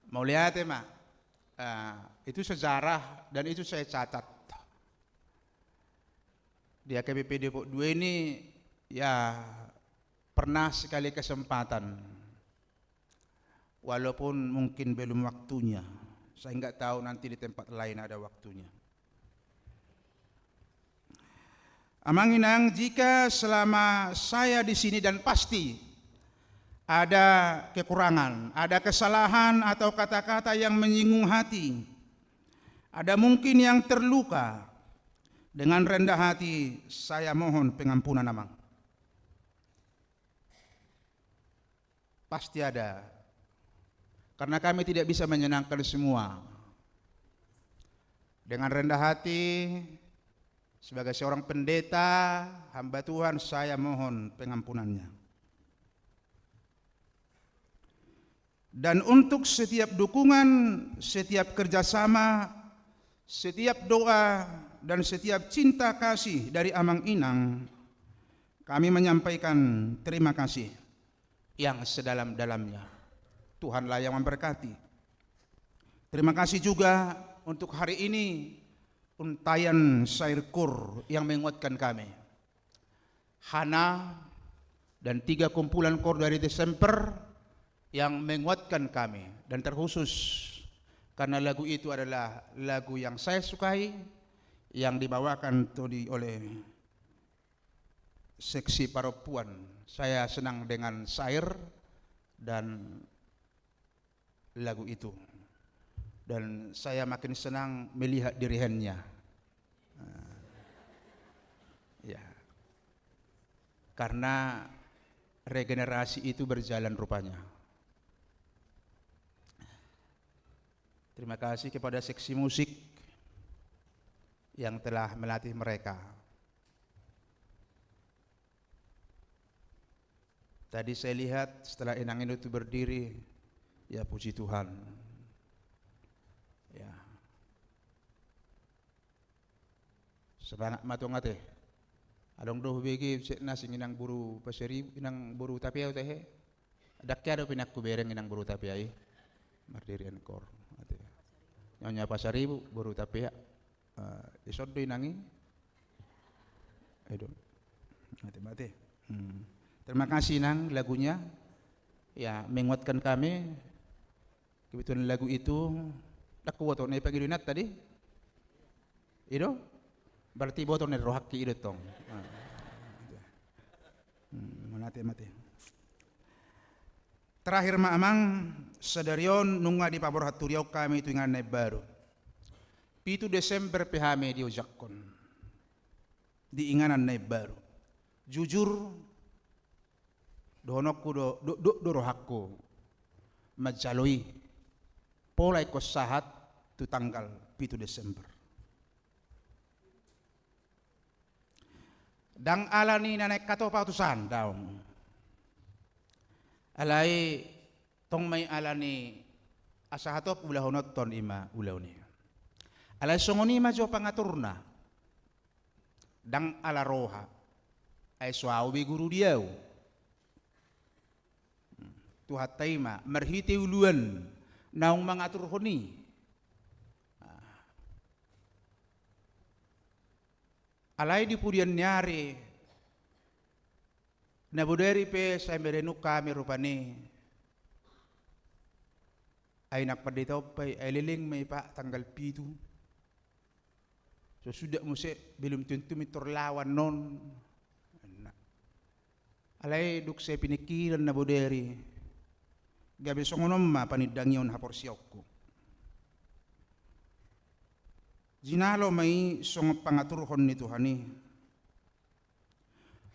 Mauliate ma. Ah, itu sejarah dan itu saya catat. Di H K B P Depok dua ini, ya, pernah sekali kesempatan. Walaupun mungkin belum waktunya, saya nggak tahu nanti di tempat lain ada waktunya. Amang Inang, jika selama saya di sini, dan pasti ada kekurangan, ada kesalahan atau kata-kata yang menyinggung hati, ada mungkin yang terluka, dengan rendah hati saya mohon pengampunan, Amang. Pasti ada. Karena kami tidak bisa menyenangkan semua. Dengan rendah hati, sebagai seorang pendeta, hamba Tuhan, saya mohon pengampunannya. Dan untuk setiap dukungan, setiap kerjasama, setiap doa, dan setiap cinta kasih dari Amang Inang, kami menyampaikan terima kasih yang sedalam-dalamnya. Tuhanlah yang memberkati. Terima kasih juga untuk hari ini, untayan syair koor yang menguatkan kami. Hana dan tiga kumpulan koor dari Desember yang menguatkan kami, dan terkhusus karena lagu itu adalah lagu yang saya sukai, yang dibawakan tadi oleh seksi perempuan. Saya senang dengan syair dan lagu itu. Dan saya makin senang melihat dirihennya. Nah, ya. Karena regenerasi itu berjalan rupanya. Terima kasih kepada seksi musik yang telah melatih mereka. Tadi saya lihat setelah Inang Indu itu berdiri, ya puji Tuhan. Ya. Semangat ma tong ate. Adong do hubege sek na sing Inang boru Pasaribu, Inang boru Tapia ate he. Ndang hea dope Inang hubereng Inang boru Tapia i. Mardirian koor ate. Nyonya Pasaribu boru Tapia. Eh, dison do Inang i. Aduh. Mate, mate. Hmm. Terima kasih Inang lagunya. Ya, menguatkan kami. Kebetulan lagu itu, ndang huboto na ipangido inanta tadi. I do? Berarti boto na di rohangki i do tong. Ah. Hmm, mate, mate. Terakhir ma Amang, sadari on nunga dipaborhat huriaon hami tu inganan na imbaru. Pitu Desember pe hami diojakhon di inganan na imbaru. Jujur, dohononku do, do, do, do rohangku manjalo i. Pola ingkon sahat tu tanggal pitu Desember. Ndang ala ni na naeng hatopa tu sandang. Alai tong ma i ala ni asa hatop ulahononta on, i ma ulaon i. Alai songon i ma jo pangaturna. Ndang ala roha. Ai so au be guru di au. Tuhanta i ma marhite uluan naung mangaturhon i. Alai di pudian ni ari, na bodari pe sai merenung hami rupani. Ai nang pandita on pe i, ai leleng ma i Pak tanggal pitu. So suda muse, belum tentu mintor laho annon. Alai dung sai piningkiran na bodari, gabe songon on ma panindangion haporseaonku. Jinalo ma i songon pangaturhon ni Tuhan i.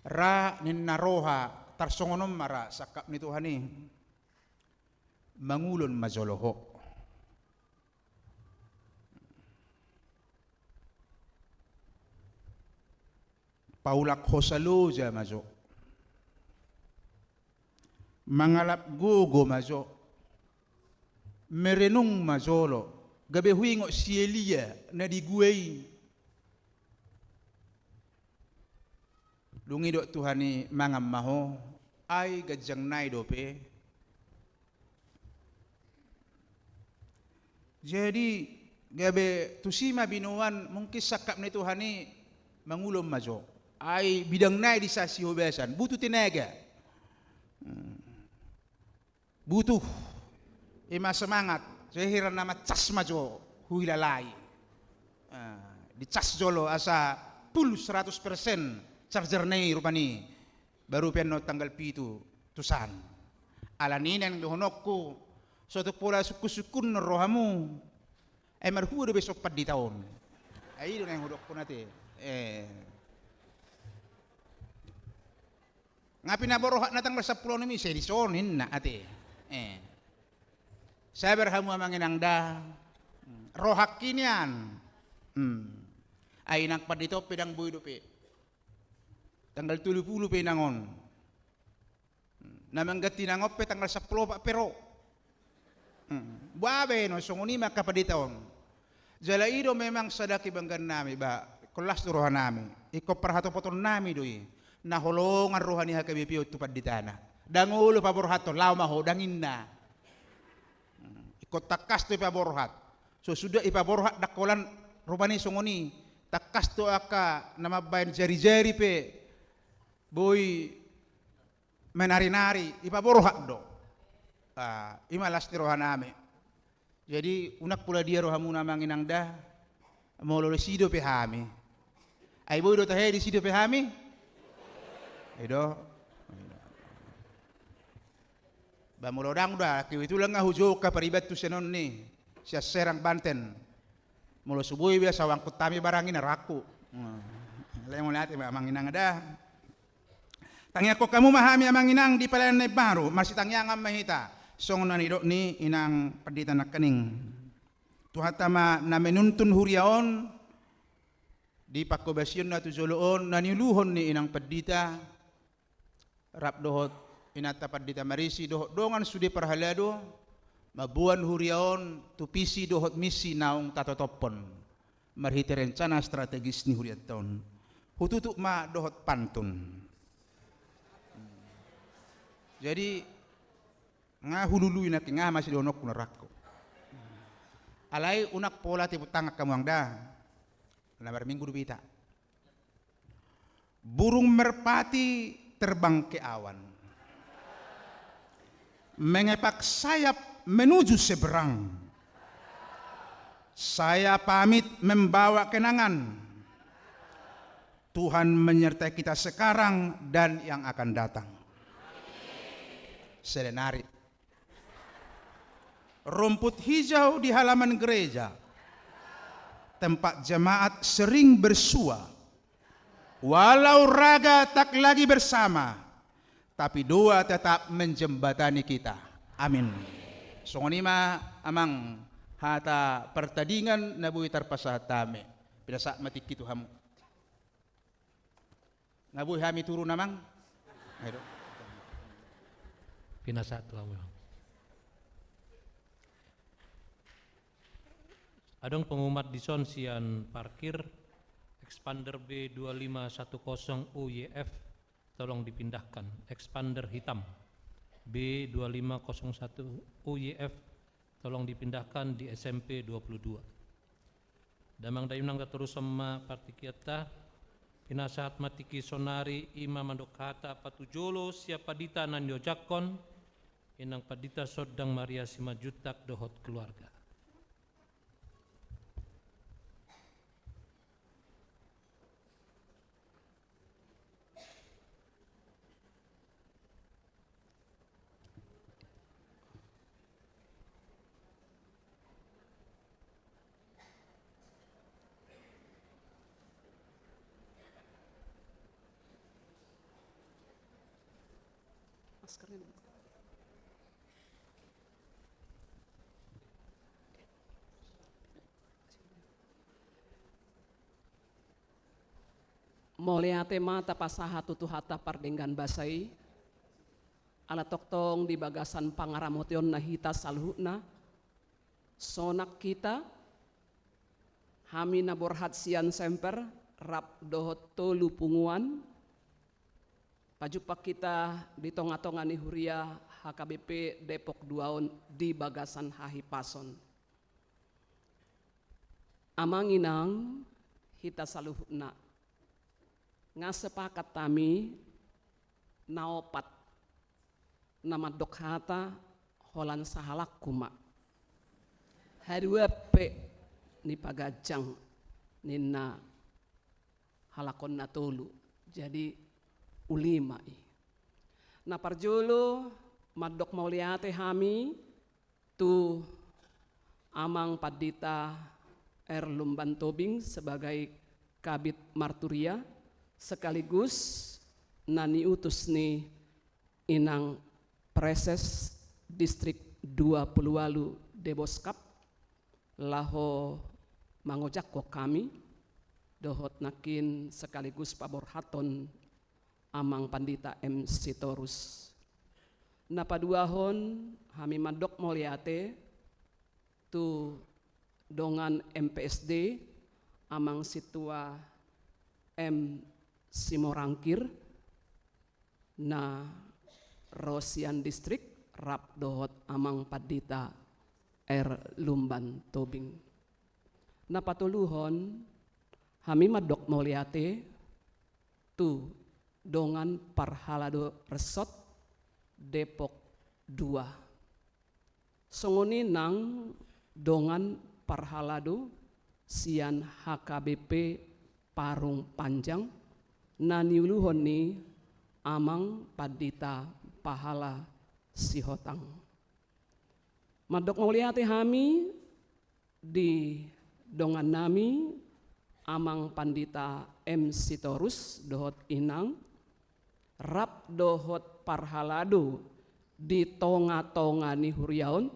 Ra ninna roha, tarsongon on ma ra sangkap ni Tuhan i. Mangulon ma jolo ho. Paulak hosa loja ma jo. Mangalap gogo ma jo. Merenung ma jolo. Gabe huingot si Elia na di gua i. Dung didok Tuhan i mangan ma ho, ai ganjang nai dope. Jadi, gabe tusi ma binoan, mungkin sangkap ni Tuhan i mangulon ma jo. Ai bidang nai di sasi hobasan, butuh tenaga. Hmm. Butuh. I ma semangat. Jadi hira na mancas ma jo huhilala i. Ah, dicas jolo asa full seratus persen charger na i rupani. Baru pe annon tanggal pitu tu san. Alani i naeng dohononku, so tung pola sungkun-sungkun rohamu. Ai marhua do be so pandita on. Ai i do naeng hudokkon ate. Eh. Nga pe na boi rohakna tanggal sampulu onom i, sai dison ninna ate. Eh. Sabar hamu amang inang da. Rohangki nian. Hmm. Ai nang pandita on pe ndang boi dope. Tanggal tolu pulu pe inang on. Hmm. Na mangganti inang on pe tanggal sampulu opat pe ro. Hmm. Boha be annon, songon i ma angka pandita on. Jala i do memang sada kebanggaan nami, ba, Ingkon las do rohanami, ingkon parhatopotonnami do i. Na holongan roha ni H K B P on tu panditana. Ndang olo paborhathon, laho ma ho, ndang ninna. Hmm, ingkon tangkas do ipaborhat. So sudah ipaborhat ndang holan rupani songon i. Tangkas do angka na mambahen jarijari pe boi menarinari, ipaborhat do. Ah, i ma las ni rohanami. Jadi, unang pola dia rohamuna amang inang da, molo disi dope hami. Ai boi do tahe disi dope hami? I do. Ba molo ndang da, kebetulan nga hujou angka pariban tu sian on ni, sian Serang Banten. Molo so boi biasa uangkon hami barang i na rangku. Hmm. Alai molo ate ma amang inang da. Tangiangkon hamu ma hami amang inang di pelayanan na imbaru, marsitangiangan ma hita. Songon na nidok ni inang pandita nangkaning. Tuhanta ma na menuntun huria on di panghobasion na tu jolo on, na niuluhon ni inang pandita, rap dohot inanta pandita marisi, dohot dongan sude parhalado, mamboan huria on tu visi dohot misi naung tatotophon. Marhite rencana strategis ni hurianta on. Hututup ma dohot pantun. Jadi, nga hulului nangkin, nga masidohononku na rangku. Alai unang pola tepuk tangan hamu amang da. Na marminggu dope hita. Burung merpati terbang ke awan, mengepak sayap menuju seberang. Saya pamit membawa kenangan. Tuhan menyertai kita sekarang dan yang akan datang. Sedenari. Rumput hijau di halaman gereja, tempat jemaat sering bersua. Walau raga tak lagi bersama, tapi doa tetap menjembatani kita. Amin. Songon i ma amang hata partadingan na boi tarpasahat hami. Pinasahat ma tingki tu hamu. Nga boi hami turun amang? Ai do. Pinasahat tu hamu. Adong pengumuman dison sian parkir, expander B dua lima satu kosong U Y F, tolong dipindahkan. Expander hitam B dua lima kosong satu U Y F, tolong dipindahkan di S M P dua puluh dua. Damang dainang, tatorushon ma partingkianta. Pinasahat ma tingki sonari i ma mandok hata patujolo sian pandita na niojakhon, inang pandita Sondang Maria Simanjuntak dohot keluarga. Maskernya dibuka. Mauliate ma tapasahat tu Tuhanta pardenggan basa i, ala tongtong di bagasan pangaramotionNa hita saluhutna, sonang hita, hami na borhat sian Semper, rap dohot tolu punguan, pajumpang hita di tongatonga ni huria H K B P Depok dua on di bagasan hahipason. Amang inang, hita saluhutna, nga sepakat hami na opat na mandok hata holan sahalakku ma. Haduan pe ni paganjang ninna halak on na tolu. Jadi uli ma i. Na parjolo mandok mauliate hami tu Amang Pandita R. Lumban Tobing sebagai Kabid Marturia sekaligus na niutus ni Inang Preses Distrik dua puluh walu Deboskap laho mangojakhon hami dohot nangkin sekaligus paborhathon Amang Pandita M. Sitorus. Na paduahon hami mandok mauliate tu dongan M P S D, Amang Sintua M Simorangkir, na ro sian distrik, rap dohot Amang Pandita R Lumban Tobing. Na patoluhon, hami mandok mauliate tu dongan parhalado Ressort Depok dua. Songon i nang dongan parhalado sian H K B P Parung Panjang, na niuluhon ni Amang Pandita Pahala Sihotang. Mandok mauliate hami di dongannami Amang Pandita M Sitorus dohot inang, rap dohot parhalado di tonga-tonga ni huria on,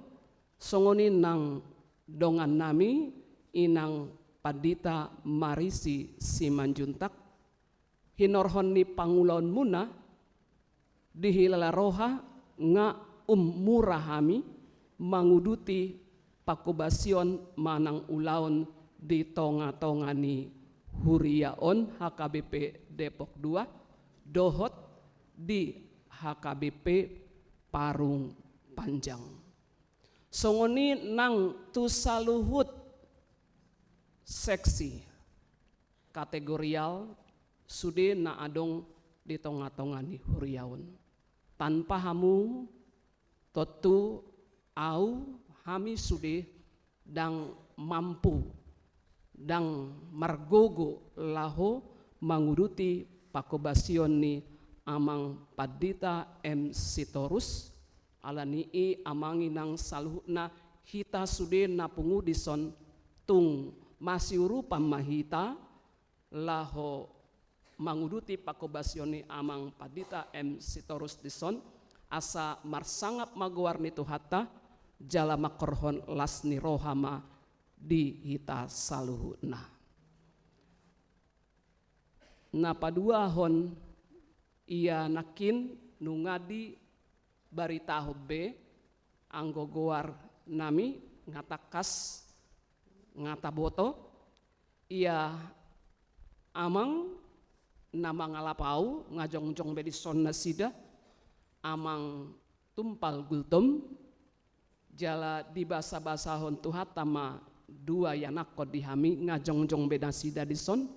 songon i nang dongannami inang Pandita Marisi Simanjuntak, hinorhon ni pangulaonmuna, dihilala roha nga ummura hami manguduti pangkobasion manang ulaon di tonga-tonga ni huria on H K B P Depok dua, dohot di H K B P Parung Panjang. Songon i nang tu saluhut seksi kategorial sude na adong di tonga-tonga ni huria on. Tanpa hamu, tontu au, hami sude ndang mampu, ndang margogo laho manguduti pangkobasion ni Amang Pandita M Sitorus. Ala ni i, amang inang saluhutna, hita sude na pungu dison, tung masiurupan ma hita laho manguduti pangkobasion ni Amang Pandita M Sitorus dison, asa marsangap ma goar ni Tuhanta, jala manghorhon las ni roha ma di hita saluhutna. Na paduahon, ia nangkin nunga dibaritahon be anggo goarnami, nga tangkas, nga taboto, ia amang na mangalap au, nga jongjong be dison nasida, Amang Tumpal Gultom, jala dibasabasahon Tuhanta ma dua ianakhon di hami, nga jongjong be nasida dison,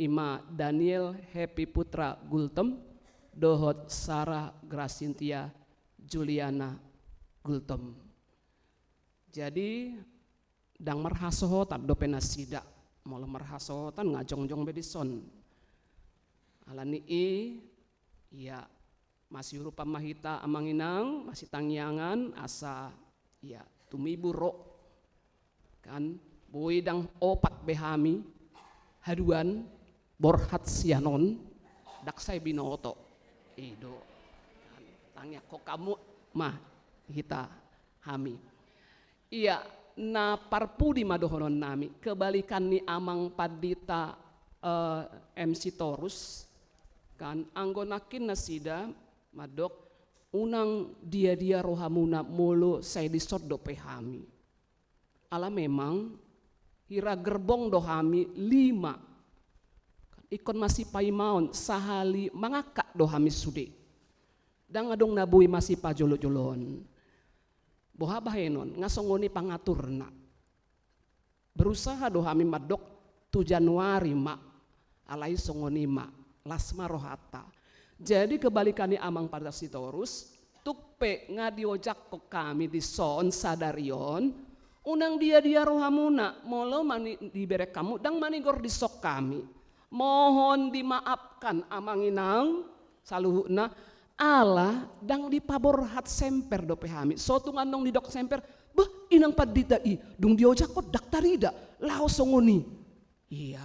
i ma Daniel Happy Putra Gultom dohot Sarah Gracintia Juliana Gultom. Jadi, ndang marhasohotan dope nasida, molo marhasohotan nga jongjong be dison. Ala ni i, ia, masiurupan ma hita amang inang, masitangiangan, asa, ia, tumibu ro. Kan, boi ndang opat be hami haduan borhat sian on, ndang sai binoto. I do. Kan, tangiangkon hamu ma hita hami. Ia, na parpudi ma dohononnami, kebalikan ni Amang Pandita, eh, M Sitorus, kan, anggo nangkin nasida mandok, unang dia-dia rohamuna molo sai dison dope hami. Ala memang hira gerbong do hami lima. Ingkon masipaimaon, sahali mangangkat do hami sude. Ndang adong na boi masipajolo-joloon. Boha bahenon, nga songon i pangaturna. Berusaha do hami mandok tu Januari ma, alai songon i ma, las ma rohanta. Jadi kebalikan ni Amang Pandita Sitorus, tung pe nga diojakhon hami dison sadari on, unang dia-dia rohamuna, molo mani-, dibereng hamu, ndang manigor dison hami. Mohon dimaafkan amang inang, saluhutna, ala ndang dipaborhat semper dope hami. So tung annon didok semper, bah, inang pandita i, dung diojakhon ndang tarida, laos songon i. Ia.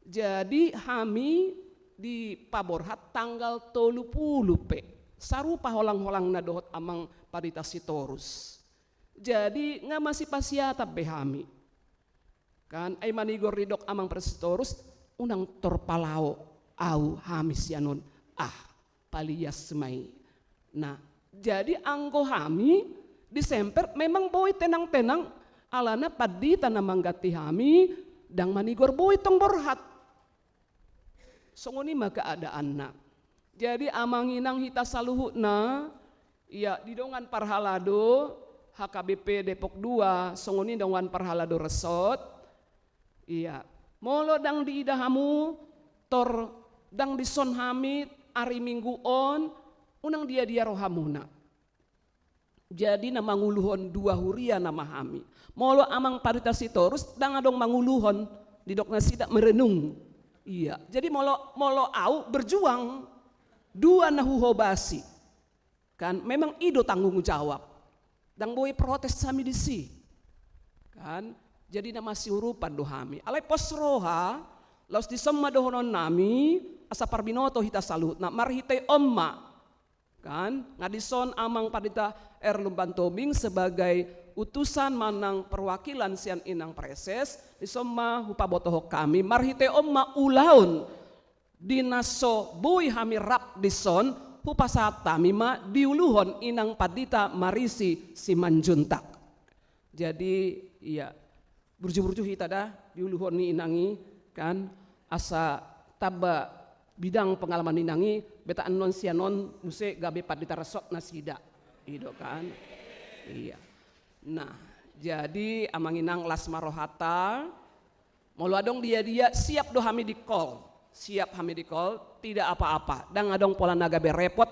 Jadi hami dipaborhat tanggal tolu pulu pe. Sarupa holang-holangna dohot Amang Pandita Sitorus. Jadi nga masipasiatan be hami. Kan, ai manigor didok Amang Pandita Sitorus, unang torpalao au hami sian on. Ah, palias ma i. Nah, jadi anggo hami di semper memang boi tenang-tenang, alana pandita na mangganti hami ndang manigor boi tong borhat. Songon i ma keadaanna. Jadi amang inang hita saluhutna, ia di dongan parhalado, H K B P Depok dua, songon i dongan parhalado Resort. Ia, molo ndang diida hamu, tor ndang dison hami, ari Minggu on, unang dia-dia rohamuna. Jadi na manguluhon dua huria nama hami. Molo amang Pandita Sitorus, ndang adong manguluhon, didok nasida merenung. Ia, jadi molo, molo au berjuang, dua na huhobasi. Kan, memang i do tanggung jawab. Ndang boi protes hami disi. Kan, jadi na masiurupan do hami. Alai pos roha, laos dison ma dohonon nami, asa parbinoto hita saluhutna, marhite on ma. Kan, nga dison amang Pandita R. Lumban Tobing sebagai utusan manang perwakilan sian inang praeses, dison ma hupabotohon hami, marhite on ma ulaon di na so boi hami rap dison, hupasahat hami ma diuluhon inang Pandita Marisi Simanjuntak. Jadi, ia, burju-burju hita da, diuluhon ni inang i, kan, asa tamba bidang pengalaman ni inang i, beta annon sian on, muse gabe Pandita Resort nasida. I do kan? Ia. Nah, jadi amang inang las ma rohata, molo adong dia-dia, siap do hami di call. Siap hami di call, tidak apa-apa. Ndang adong pola na gabe repot,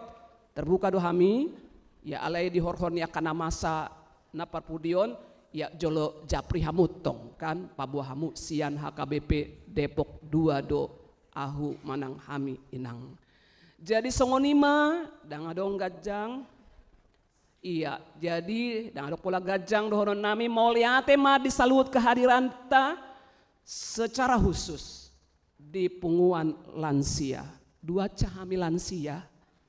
terbuka do hami, ia alai di horhon ni angka na masa na parpudi on, ia jolo japri hamu tong, kan, paboa hamu sian H K B P Depok dua do ahu manang hami inang. Jadi songon i ma, ndang adong ganjang. Ia, jadi ndang adong pola ganjang dohonon nami, mauliate ma di saluhut kehadiranta secara khusus di punguan lansia. Dua ca hami lansia,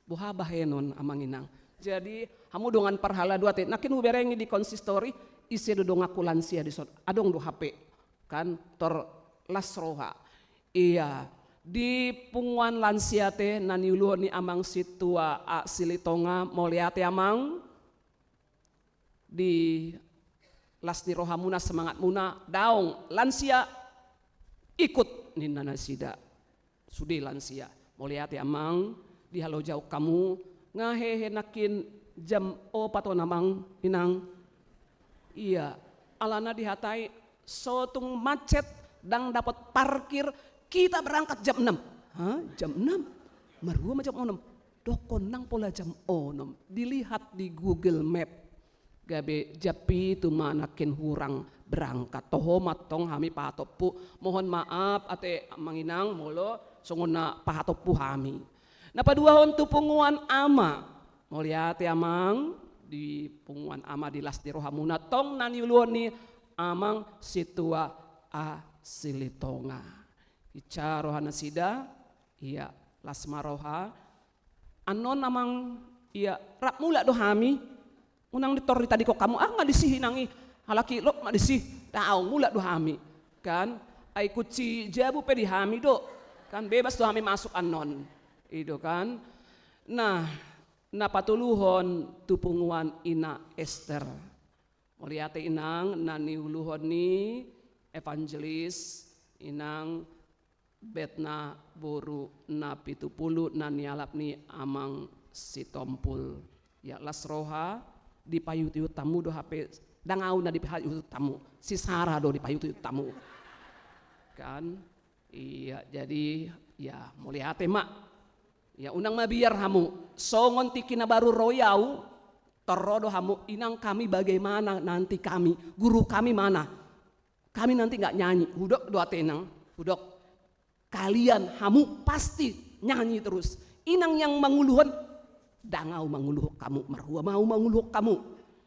boha bahenon amang inang. Jadi, hamu dongan parhalado ate, nangkin huberengi di konsistori, ise do donganku lansia dison, adong do hape. Kan, tor las roha. Ia, di punguan lansia ate, na niuluhon ni amang Sintua A. Silitonga, mauliate amang. Di las ni rohamuna, semangatmuna, daong, lansia, ikut, ninna nasida. Sude lansia. Mauliate amang, di halojaon hamu, nga hehe nangkin jam opat on amang, inang. Ia, alana dihatai, so tung macet, ndang dapot parkir, kita berangkat jam enam. Hah? Jam enam? Marhua ma jam onom? Dokkon nang pola jam onom, dilihat di Google Map. Gabe jam pitu ma nangkin hurang berangkat. Toho ma tong hami pahatompu. Mohon maaf ate amang inang molo songon na pahatompu hami. Na paduahon tu punguan ama. Mauliate amang, di punguan ama di las ni rohamuna tong na niuluhon ni amang Sintua A. Silitonga. Ica roha nasida, ia las ma roha. Annon amang, ia, rap mulak do hami. Unang ditor ditadingkon hamu, ah, nga disi inang i. Halak i lot ma disi. Daong, mulak do hami. Kan? Ai kunci jabu pe di hami do. Kan bebas do hami masuk annon. I do kan. Nah, na patoluhon tu punguan Ina Ester. Mauliate inang, na niuluhon ni evangelis inang Betna boru Napitupulu na nialap ni amang Sitompul. Ia las roha, dipaihuthihut hamu do hape, ndang au na dipaihuthihut hamu, si Sara do dipaihuthihut hamu. Kan? Ia, jadi, ia, mauliate ma. Ia, unang mabiar hamu. Songon tingki na baru ro i au, tor ro do hamu, inang kami bagaimana nanti kami, guru kami mana? Kami nanti nggak nyanyi. Hudok do ate inang, hudok. Kalian, hamu pasti nyanyi terus. Inang yang manguluhon, ndang au manguluhon hamu, marhua ma au manguluhon hamu.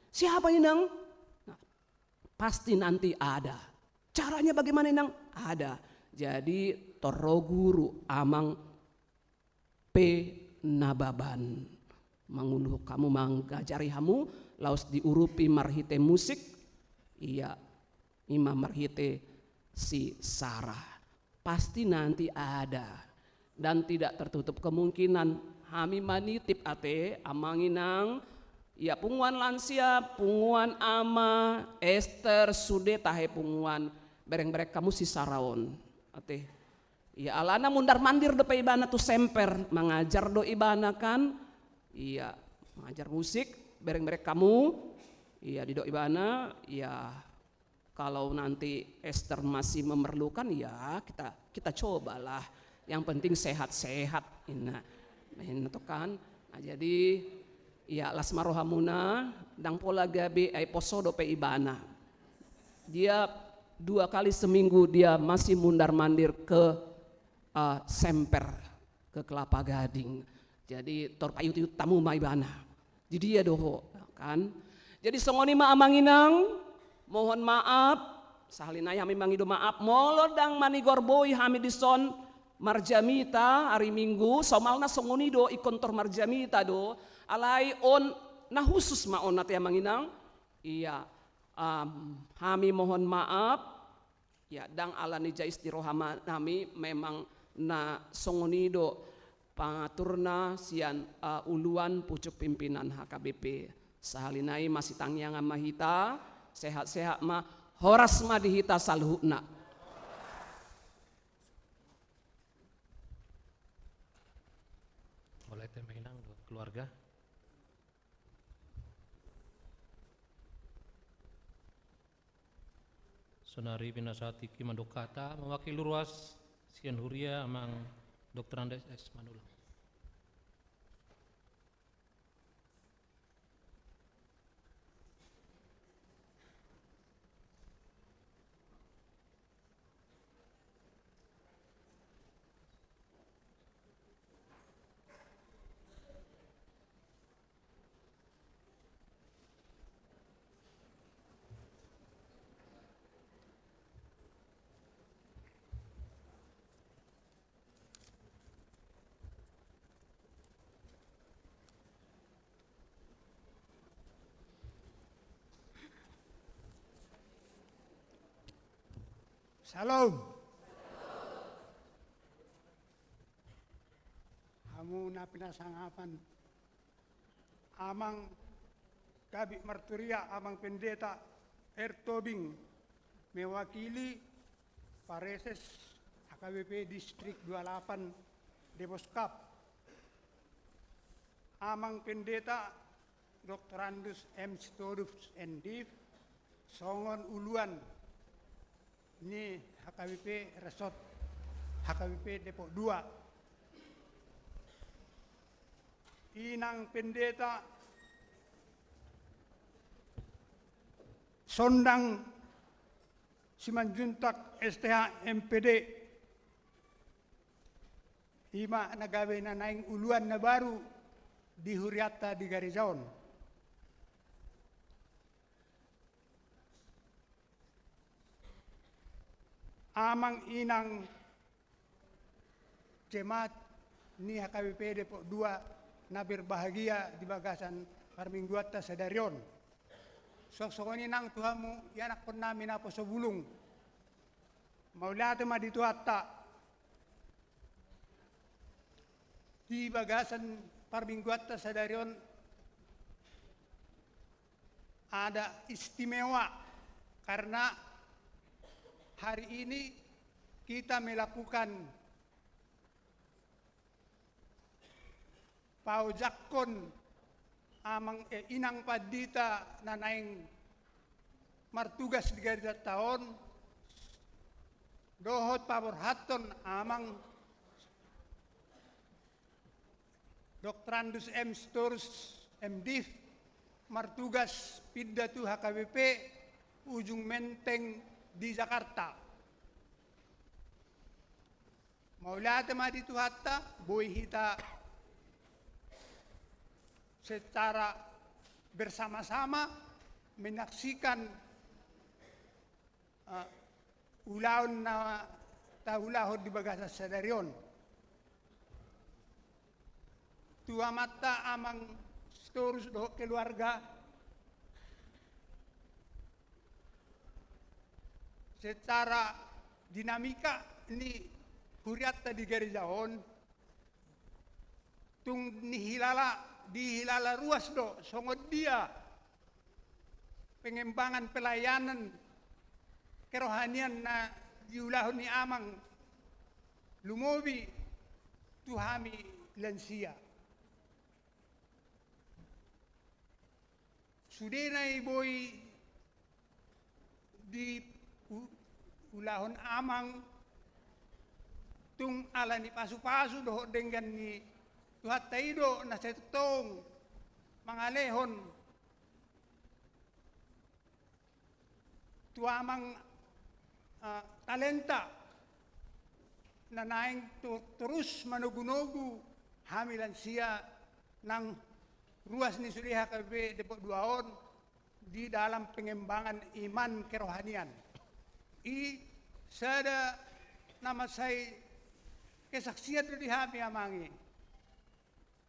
Siapa inang? Nah, pasti nanti ada. Caranya bagaimana inang? Ada. Jadi tor ro guru amang P. Nababan. Manguluhon hamu, mangajari hamu, laos diurupi marhite musik, ia, ima marhite si Sarah. Pasti nanti ada. Dan tidak tertutup kemungkinan hami manitip ate, amang inang, ia punguan lansia, punguan ama, Ester, sude tahe punguan bereng-bereng hamu si Sarah on. Ate. Ia alana mundar-mandir dope ibana tu Semper, mangajar do ibana kan, ia mangajar musik, bereng-bereng hamu, ia didok ibana, ia kalau nanti Ester masih memerlukan, ya kita, kita cobalah. Yang penting sehat-sehat, inna. Nah, inna to kan. Nah, jadi, ya las ma rohamuna, ndang pola gabe, ai poso dope ibana. Dia dua kali seminggu dia masih mundar-mandir ke, eh, Semper, ke Kelapa Gading. Jadi, tor paiut-iut hamu ma ibana. Di dia do ho, kan? Jadi, songon i ma amang inang, mohon maaf, sahali nai hami mangido maaf, molo ndang manigor boi hami dison marjamita ari Minggu, somalna songon i do ingkon tor marjamita do, alai on na khusus ma on ate amang inang, ia, am, hami mohon maaf, ia, ndang ala ni jais di roha ma-, nami memang na songon i do pangaturna sian, eh, uluan pucuk pimpinan H K B P. Sahali nai masitangiangan ma hita, sehat-sehat ma, horas ma di hita saluhutna. Mulai tema inang do keluarga. Sonari pinasahat tingki mandok hata, mewakili ruas sian huria amang Doktor Andes S Manullang. Syalom. Hamu na pinasangapan Amang Kabid Marturia, Amang Pendeta R Tobing, mewakili Pareses H K B P Distrik dua lapan Deboskap, Amang Pendeta Doktorandus M Sitorus, M Div, songon uluan ni H K B P Resort H K B P Depok dua. Inang Pendeta Sondang Simanjuntak, S T H, M Pd, i ma na gabe na naeng uluan na baru di hurianta di gareja on. Amang inang jemaat ni H K B P Depok dua na berbahagia di bagasan parmingguanta sadari on. Songon i nang tu hamu ianakkon nami naposo bulung. Mauliate ma di Tuhanta. Di bagasan parmingguanta sadari on ada istimewa, karena hari ini kita melakukan paojakhon amang, eh, inang pandita na naeng martugas di garejanta on, dohot paborhathon amang Doktorandus M Sitorus, M Div, martugas pinda tu H K B P Ujung Menteng di Jakarta. Mauliate ma di Tuhanta, boi hita secara bersama-sama menyaksikan, eh, ulaon na taulahon di bagasan sadari on. Tu amanta amang Sitorus dohot keluarga, secara dinamika ni hurianta di gareja on, tung nihilala, dihilala ruas do songon dia pengembangan pelayanan kerohanian na diulahon ni amang lumobi tu hami lansia. Sudena i boi di u-, ulahon amang, tung ala ni pasupasu dohot denggan ni Tuhanta i do na sai tongtong mangalehon tu amang, eh, talenta na naeng tu-, torus manogunogu hami lansia nang ruas ni sude H K B P Depok dua on di dalam pengembangan iman kerohanian. I sada na mansai kesaksian do di hami amang i.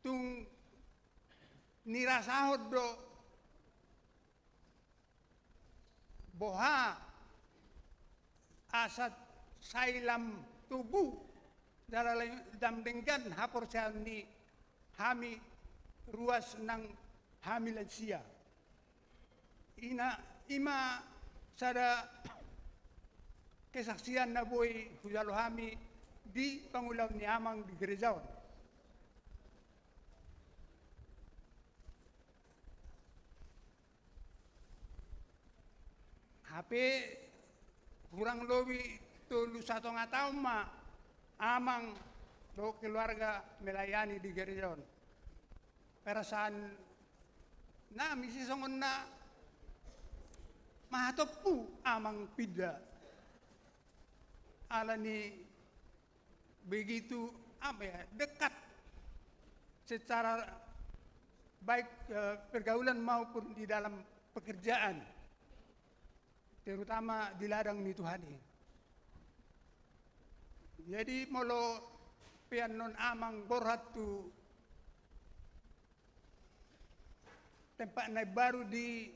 Tung nirasahon do boha asa sai lam togu jala lam denggan haporseaon ni hami ruas nang hami lansia. Ina, i ma sada kesaksian na boi hujalo hami di pangulaon ni amang di gereja on. Hape hurang lobi tolu satonga taon ma amang dohot keluarga melayani di gereja on. Perasaan nami si songon na mahatompu amang pinda. Ala ni begitu, apa ya, dekat secara baik, eh, pergaulan maupun di dalam pekerjaan, terutama di ladang ni Tuhan i. Jadi molo pe annon amang borhat tu tempat na baru di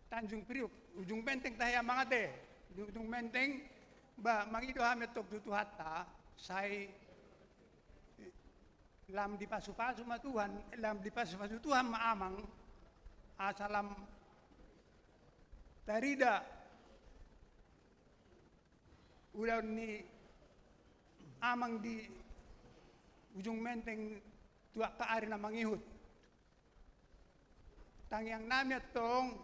Tanjung Priuk, Ujung Menteng tahe amang ate. Di Ujung Menteng, ba, mangido hami antong tu Tuhanta, sai lam dipasupasu ma Tuhan, lam dipasupasu Tuhan ma amang, asa lam tarida ulaon ni amang di Ujung Menteng tu angka ari na mangihut. Tangiang nami antong,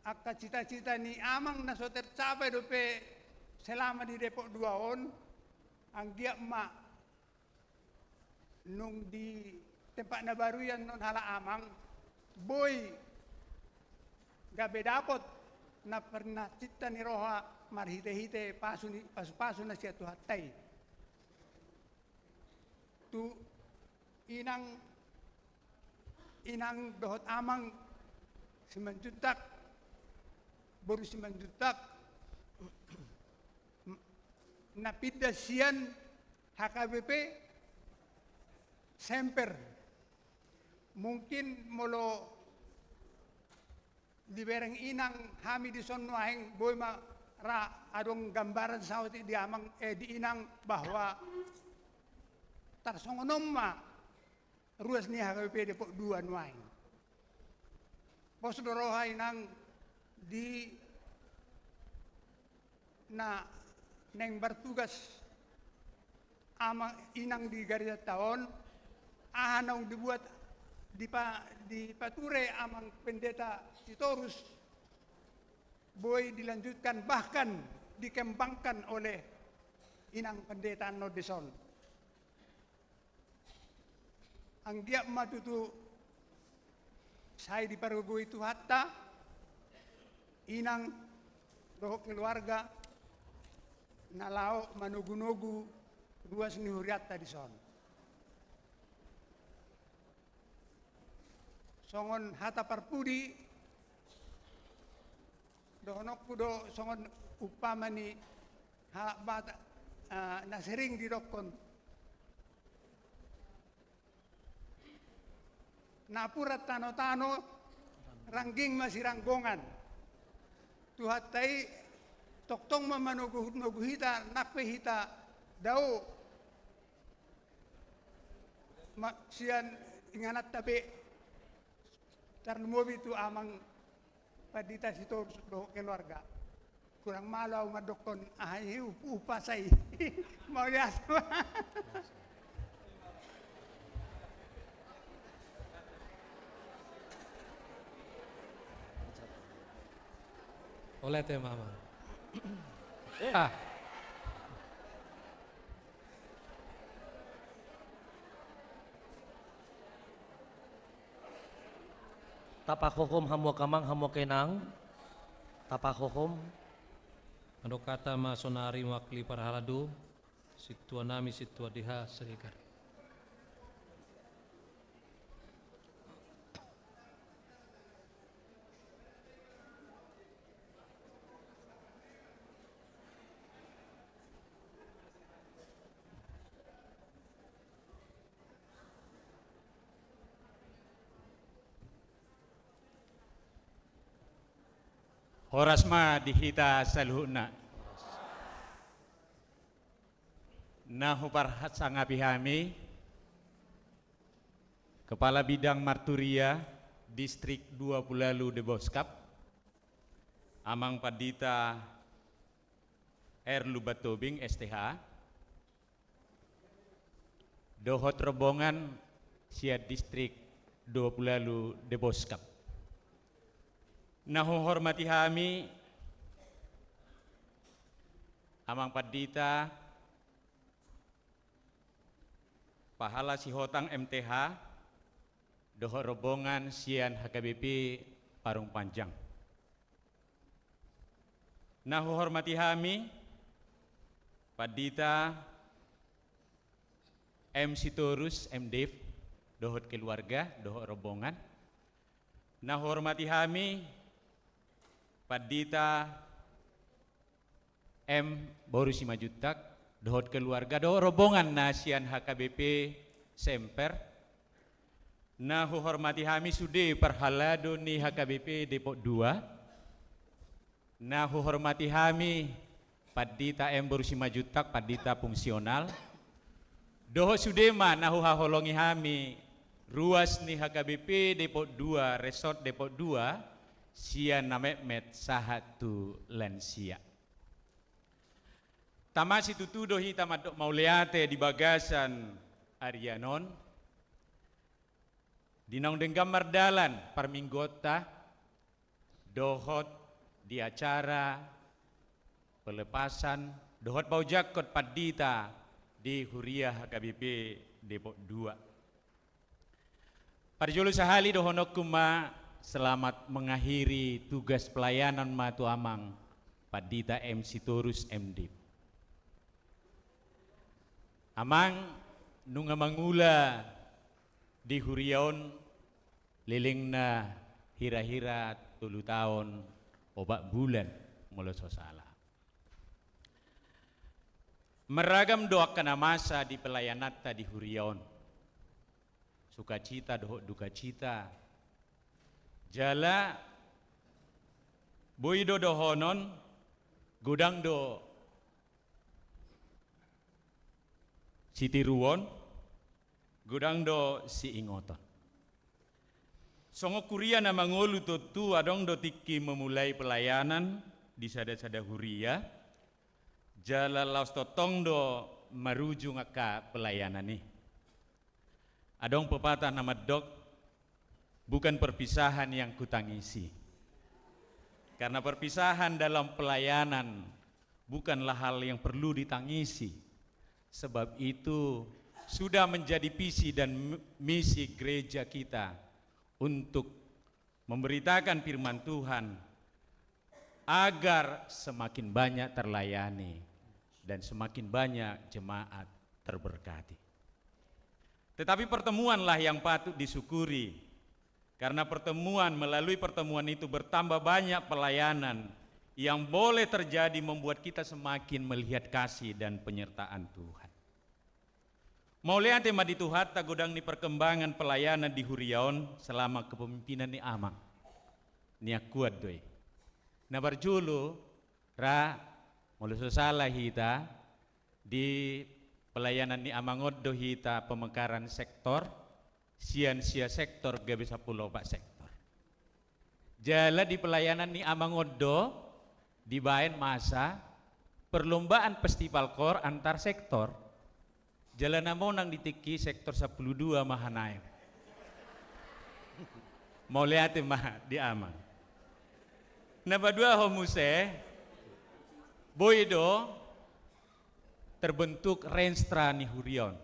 angka cita-cita ni amang na so tercapai dope selama di Depok dua on, anggiat ma nung di tempat na baru i annon halak amang, boi gabe dapot na pernah cinta ni roha marhite-hite pasu ni, pasu-pasu na sian Tuhanta i. Tu inang, inang dohot amang Simanjuntak, boru Simanjuntak, na pinda sian H K B P Semper. Mungkin molo dibereng inang hami dison nuaeng, boi ma ra adong gambaran saotik di amang, eh, di inang, bahwa tarsongon on ma ruas ni H K B P Depok dua nuaeng. Pos do roha inang di na naeng bertugas amang inang di garejanta on, aha naung dibuat, dipa-, dipature amang pendeta Sitorus, boi dilanjutkan, bahkan dikembangkan oleh inang pendeta annon dison. Anggiat ma tutu sai dipargogoi Tuhanta inang dohot keluarga na laho manogunogu ruas ni hurianta dison. Songon hata parpudi, dohononku do songon umpama ni halak Batak, eh, na sering didokkon: Napuran tanotano, rangging ma siranggongan. Tuhanta i tongtong ma manogunogu hita, nang pe hita dao ma-, sian ingananta be, tarlumobi tu amang Pandita Sitorus dohot keluarga. Kurang malo au mandokkon aha i, up-, upas i. Mauliate. Mauliate ma amang. Ah. Tapahohom hamu angka amang, hamu angka inang. Tapahohom. Mandok hata ma sonari mewakili parhalado, sintua nami, Sintua D H Siregar. Horas ma di hita saluhutna. Na huparsangapi hami, Kepala Bidang Marturia Distrik Dua Puluh Walu Deboskap, Amang Pandita R. Lumban Tobing, S T H, dohot rombongan sian Distrik Dua Puluh Walu Deboskap. Na huhormati hami, Amang Pandita, Pahala Sihotang, M T H, dohot rombongan sian H K B P Parung Panjang. Na huhormati hami, Pandita M Sitorus, M Div, dohot keluarga, dohot rombongan. Na huhormati hami, Pandita M Boru Simanjuntak, dohot keluarga, dohot rombongan na sian H K B P Semper. Na huhormati hami sude parhalado ni H K B P Depok Dua. Na huhormati hami Pandita M Boru Simanjuntak, Pandita fungsional. Dohot sude ma na huhaholongi hami ruas ni H K B P Depok Dua, Resort Depok Dua, sian na metmet sahat tu lansia. Tama situtu do hita mandok mauliate di bagasan arian on. Di naung denggan mardalan parmingguonta, dohot di acara pelepasan, dohot paojakhon pandita di Huria H K B P Depok Dua. Parjolo sahali dohononku ma selamat mengakhiri tugas pelayanan ma tu Amang Pandita M Sitorus, M Div. Amang, nunga mangula di huria on lelengna hira-hira tolu taon opat bulan, molo so sala. Marragam do angka na masa di pelayananta di huria on. Sukacita dohot dukacita. Jala boi do dohonon, godang do sitiruon, godang do siingoton. Songon huria na mangolu tontu adong do tingki memulai pelayanan di sada-sada huria, jala laos tongtong do marujung angka pelayanan i. Adong pepatah na mandok, bukan perpisahan yang kutangisi. Karena perpisahan dalam pelayanan bukanlah hal yang perlu ditangisi. Sebab itu, sudah menjadi visi dan m-, misi gereja kita untuk memberitakan firman Tuhan agar semakin banyak terlayani dan semakin banyak jemaat terberkati. Tetapi pertemuanlah yang patut disyukuri, karena pertemuan, melalui pertemuan itu bertambah banyak pelayanan yang boleh terjadi membuat kita semakin melihat kasih dan penyertaan Tuhan. Mauliate ma di Tuhanta godang ni perkembangan pelayanan di huria on selama kepemimpinan ni Amang. Nian kuat do i. Na parjolo, ra, molo so sala hita, di pelayanan ni Amang on do hita pemekaran sektor, sian sia sektor gabe sampulu opat sektor. Jala di pelayanan ni Amang on do, dibaen masa perlombaan festival kor antar sektor. Jala na monang di tingki sektor sampulu dua ma hanaeng. Mauliate ma di amang. Na paduahon muse, boi do terbentuk renstra ni huria on.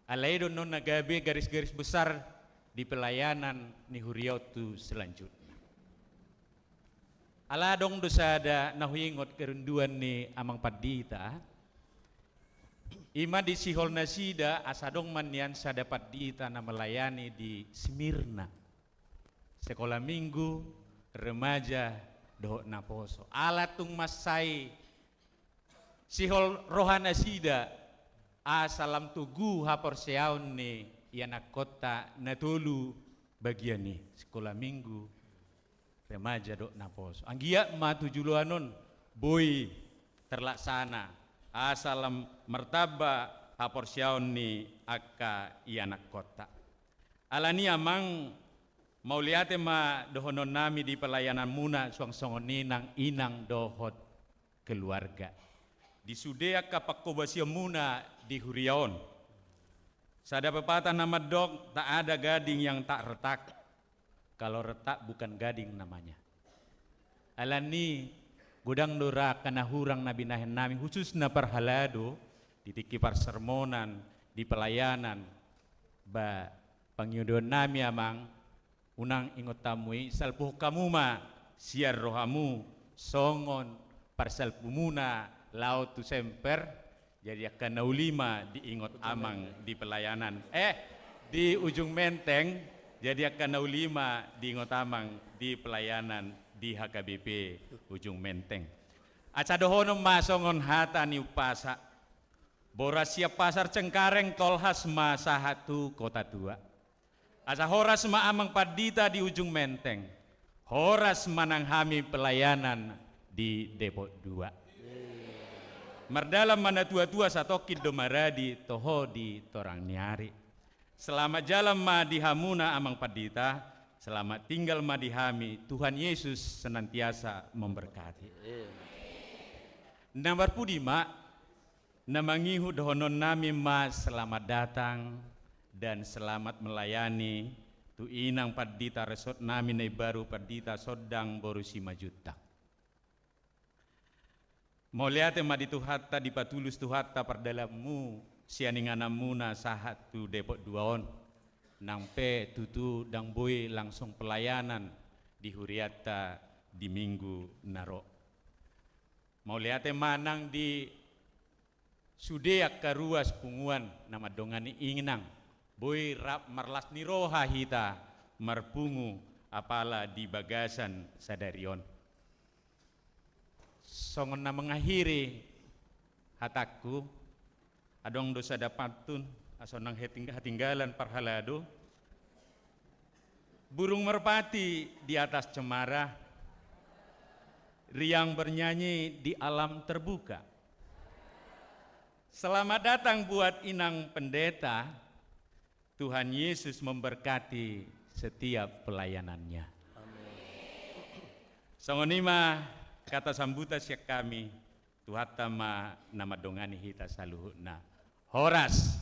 Alai do annon na gabe garis-garis besar di pelayanan ni huria on tu selanjutna. Ala adong do sada na huingot kerinduan ni amang pandita, ima di sihol nasida asa adong ma nian sada pandita na melayani di Smyrna, sekolah minggu, remaja, dohot naposo. Ala tung mansai sihol roha nasida, asa lam togu haporseaon ni ianakkonta na tolu bagian i, sekolah minggu, remaja dohot naposo. Anggiat ma tu joloan on boi terlaksana, asa lam martamba haporseaon ni angka ianakkonta. Alani amang, mauliate ma dohononnami di pelayananmuna suang songon i nang inang dohot keluarga. Di sude angka pangkobasionmuna di huria on. Sada pepatah na mandok, tak ada gading yang tak retak kalau retak bukan gading namanya. Alani godang do ra angka na hurang na binahen nami, khususna parhalado, di tingki parsermonan, di pelayanan, ba pangidoannami amang, unang ingot hamu i, salpuhon hamu ma sian rohamu songon parsalpumuna laho tu semper, jadi angka na uli ma diingot amang di pelayanan. Eh, di Ujung Menteng, jadi angka na uli ma diingot amang di pelayanan di H K B P Ujung Menteng. Asa dohonon ma songon hata ni umpasa, boras sian Pasar Cengkareng tolhas ma sahat tu Kota Tua. Asa horas ma amang pandita di Ujung Menteng, horas ma nang hami pelayanan di Depok Dua. Mardalan ma na tua-tua satongkin do maradi toho di torang ni ari. Selamat jalan ma di hamuna amang pandita, selamat tinggal ma di hami, Tuhan Yesus senantiasa memberkati. Na marpudi ma, na mangihut dohononnami ma selamat datang dan selamat melayani tu inang pandita resort nami na imbaru pandita Sondang boru Simanjuntak. Mauliate ma di Tuhanta, dipatulus Tuhanta pardalanmu sian ingananmuna sahat tu Depok Dua on, nang pe tutu ndang boi langsung pelayanan di hurianta di minggu na ro. Mauliate ma nang di sude angka ruas punguan na mandongani inang, boi rap marlas ni roha hita marpungu apala di bagasan sadari on. Songon na mengakhiri hatangku, adong do sada pantun, asa unang hating-, hatinggalan parhalado. Burung merpati di atas cemara, riang bernyanyi di alam terbuka. Selamat datang buat Inang Pendeta. Tuhan Yesus memberkati setiap pelayanannya. Amin. Songon i ma hata sambutan sian hami, Tuhanta ma na mandongani hita saluhutna. Horas.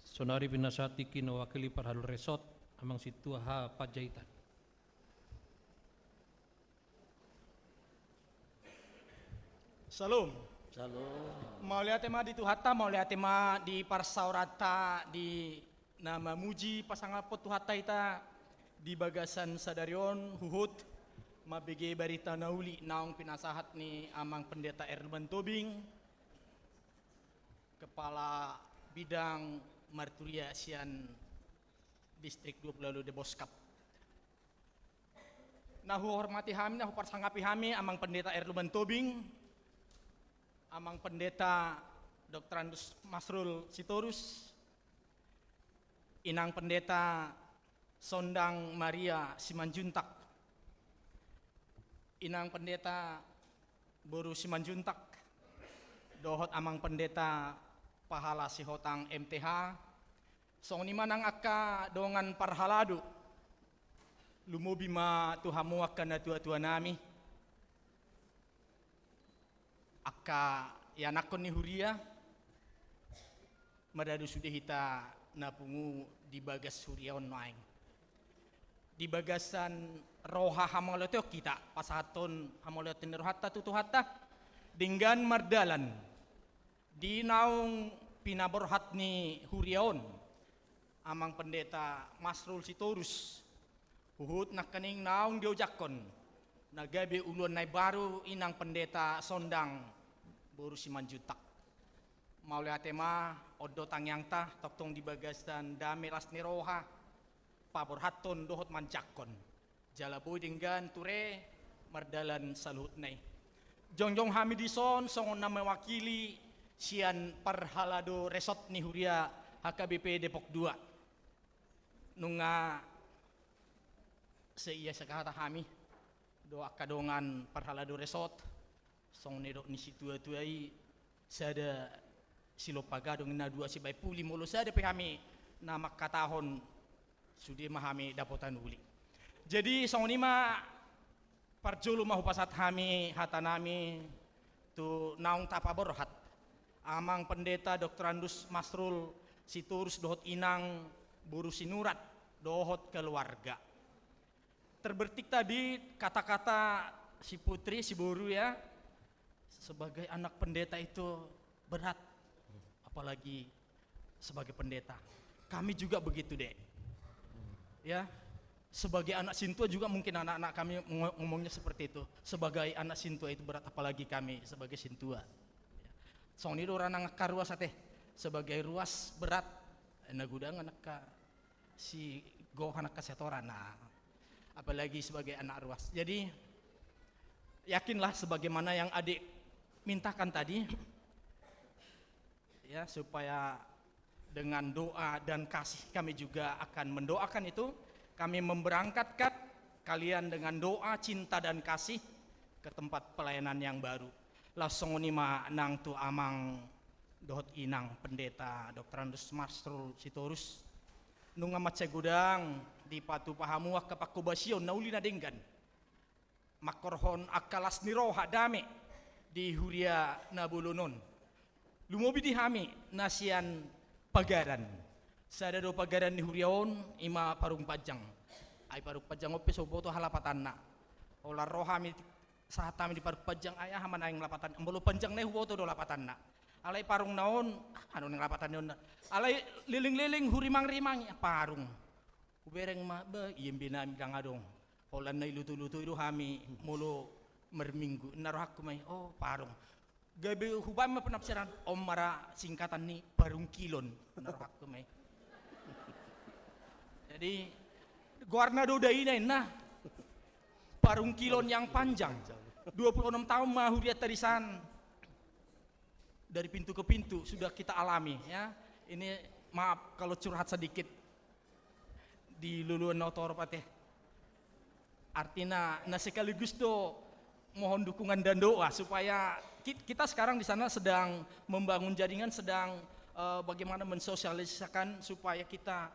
Sonari pinasahat tingki na mewakili parhalado resort, Amang Sintua H Panjaitan. Syalom. Syalom. Mauliate ma di Tuhanta, mauliate ma di parsaoranta di na mamuji pasangaphon Tuhanta hita di bagasan sadari on, huhut mambege barita na uli naung pinasahat ni Amang Pendeta Erlumantobing, Kepala Bidang Marturia sian Distrik Dua Pulu Walu Deboskap. Na huhormati hami, na huparsangapi hami, Amang Pendeta Erlumantobing, Amang Pendeta Doktorandus Masrul Sitorus, Inang Pendeta Sondang Maria Simanjuntak, Inang Pendeta Boru Simanjuntak, dohot Amang Pendeta Pahala Sihotang M T H, Songon i ma nang angka dongan parhalado, lumobi ma tu hamu angka natuatua nami, angka ianakhon ni huria, maradu sude hita na pungu di bagas huria on nuaeng. Di bagasan roha hamauliateon hita pasahathon hamauliateon ni rohanta tu Tuhanta, denggan mardalan di naung pinaborhat ni huria on Amang Pendeta Masrul Sitorus, huhut nangkaning naung diojakhon na gabe uluan na imbaru inang Pendeta Sondang boru Simanjuntak. Mauliate ma, on do tangiangta, tongtong di bagasan dame las ni roha paborhathon dohot manjangkon, jala boi denggan ture mardalan saluhutna i. Jongjong hami dison songon na mewakili sian parhalado resort ni huria H K B P Depok dua. Nunga seia sahata hami do angka dongan parhalado resort, songon nidok ni situatua i, sada silompa gadong na dua sibaen puli, molo sada pe hami na mangkatahon, sude ma hami dapotan uli. Jadi songon i ma, parjolo ma hupasahat hami hata nami tu naung tapaborhat, Amang Pendeta Doktorandus Masrul Sitorus dohot inang boru Sinurat dohot keluarga. Terbetik tadi kata-kata si Putri, si boru ya, sebagai anak pendeta itu berat, apalagi sebagai pendeta. Kami juga begitu, Dek. Ya, sebagai anak sintua juga mungkin anak-anak kami ngo-, ngomongnya seperti itu. Sebagai anak sintua itu berat, apalagi kami sebagai sintua. Ya. Songon i do ra nang angka ruas ate. Sebagai ruas berat, na godang anak ka si gohan angka setoran, nah, apalagi sebagai anak ruas. Jadi, yakinlah sebagaimana yang adik mintakan tadi, ya, supaya dengan doa dan kasih kami juga akan mendoakan itu, kami memberangkatkan kalian dengan doa, cinta, dan kasih ke tempat pelayanan yang baru. Laos songon i ma nang tu Amang dohot Inang Pendeta Doktorandus Masrul Sitorus. Nunga mansai godang dipatupa hamu angka pangkobasion na uli na denggan, mangkorhon angka las ni roha, dame di huria na bolon on. Lumobi di hami na sian pagaran. Sada do pagaran ni huria on, i ma Parung Panjang. Ai Parung Panjang on pe so huboto aha lapatanna. Holan ro hami, sahat hami di Parung Panjang, ai aha ma naeng lapatanna. Molo Panjang na i huboto do lapatanna. Alai parungna on, aha do naeng lapatanna on. Alai leleng-leleng hurimang-rimangi, ah, parung. Hubereng ma, bah, i embe nami ndang adong. Holan na i lutu-lutu i do hami molo marminggu. Ninna rohangku ma i, oh, parung. Gabe hubaen ma penafsiran, on ma ra singkatan ni parungkilon. Ninna rohangku ma i. Jadi, goarna do daina, ninna. Parungkilon yang panjang. Dua puluh enam tahun ma hurianta di san. Dari pintu ke pintu sudah kita alami, ya. Ini, maaf kalau curhat sedikit. Di luluan na torop ate. Artina, na sekaligus do mohon dukungan dan doa supaya ki-, kita sekarang di sana sedang membangun jaringan, sedang, eh, bagaimana mensosialisasikan supaya kita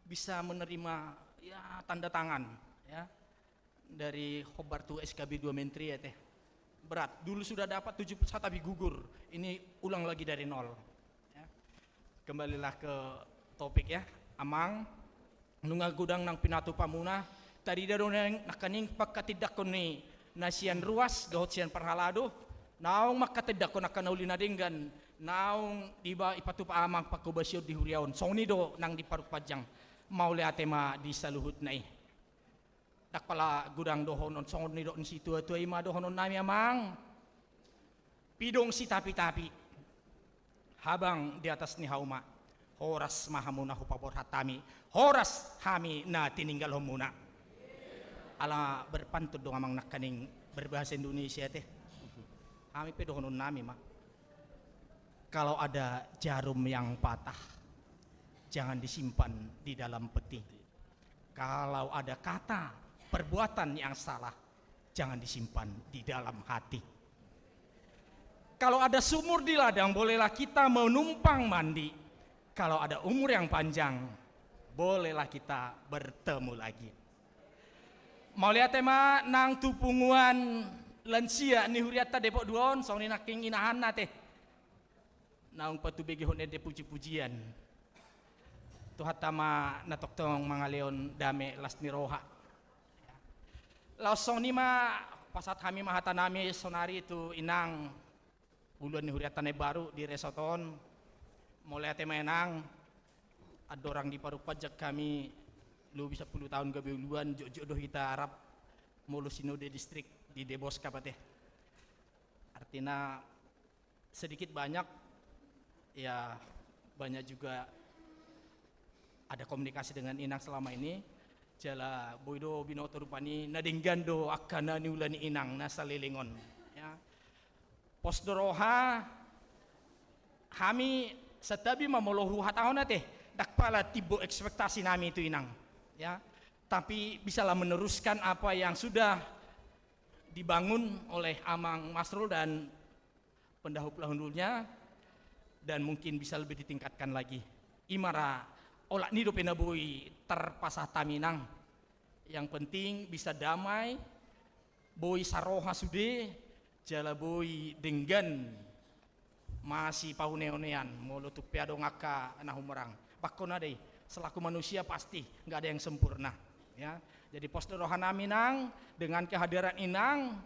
bisa menerima, ya, tanda tangan, ya, dari hombar tu S K B dua menteri, ya, teh. Berat. Dulu sudah dapat tujuh puluh satu tapi gugur. Ini ulang lagi dari nol. Ya. Kembalilah ke topik, ya. Amang, nunga godang naung pinatupa muna, tarida do nang-, nangkaning panghatindanghon ni na sian ruas dohot sian parhalado, naung manghatindanghon angka na uli na denggan, naung diba-, ipatupa Amang pangkobasion di huria on. Songon i do nang di Parung Panjang. Mauliate ma di saluhutna i. Ndang pola godang dohonon, songon nidok ni situatua i ma dohonon nami, Amang. Pidong sitapi-tapi, habang di atas ni hauma. Horas ma hamu na hupaborhat hami, horas hami na tininggalhon muna. Ala berpantun do, Amang, nangkaning berbahasa Indonesia, teh. Hami pe dohonon nami ma. Kalau ada jarum yang patah, jangan disimpan di dalam peti. Kalau ada kata, perbuatan yang salah, jangan disimpan di dalam hati. Kalau ada sumur di ladang, bolehlah kita menumpang mandi. Kalau ada umur yang panjang, Bolehlah kita bertemu lagi. Mauliate ma nang tu punguan lansia ni hurianta Depok dua on, songon i nangkin inahanna te. Naung patubegehon ende puji-pujian. Tuhanta ma na tongtong mangalehon dame las ni roha. Laos songon i ma pasahat hami ma hatanami sonari tu inang uluan ni hurianta na imbaru di resort on. Mauliate ma inang, andorang di parupajon hami lobi sampulu taon gabe uluan, jotjot do hita rap molo sinode distrik di Debos kapate. Artina sedikit banyak, ya, banyak juga ada komunikasi dengan inang selama ini. Jala boi do binoto rupani na denggan do angka na niula ni inang na saleleng on. Ya. Pos do roha hami, santabi ma molo huhatahon ate, ndang pala timbo ekspektasi nami tu inang. Ya. Tapi bisalah meneruskan apa yang sudah dibangun oleh Amang Masrul dan pendahulu-pendahulunya, dan mungkin bisa lebih ditingkatkan lagi. I ma ra olat ni dope na boi tarpasahat hami inang. Yang penting bisa damai, boi saroha sude, jala boi denggan masipaune-unean, molo tung pe adong angka na humorang. Bangkona do i, selaku manusia pasti nggak ada yang sempurna. Ya. Jadi pos do roha nami inang, dengan kehadiran inang,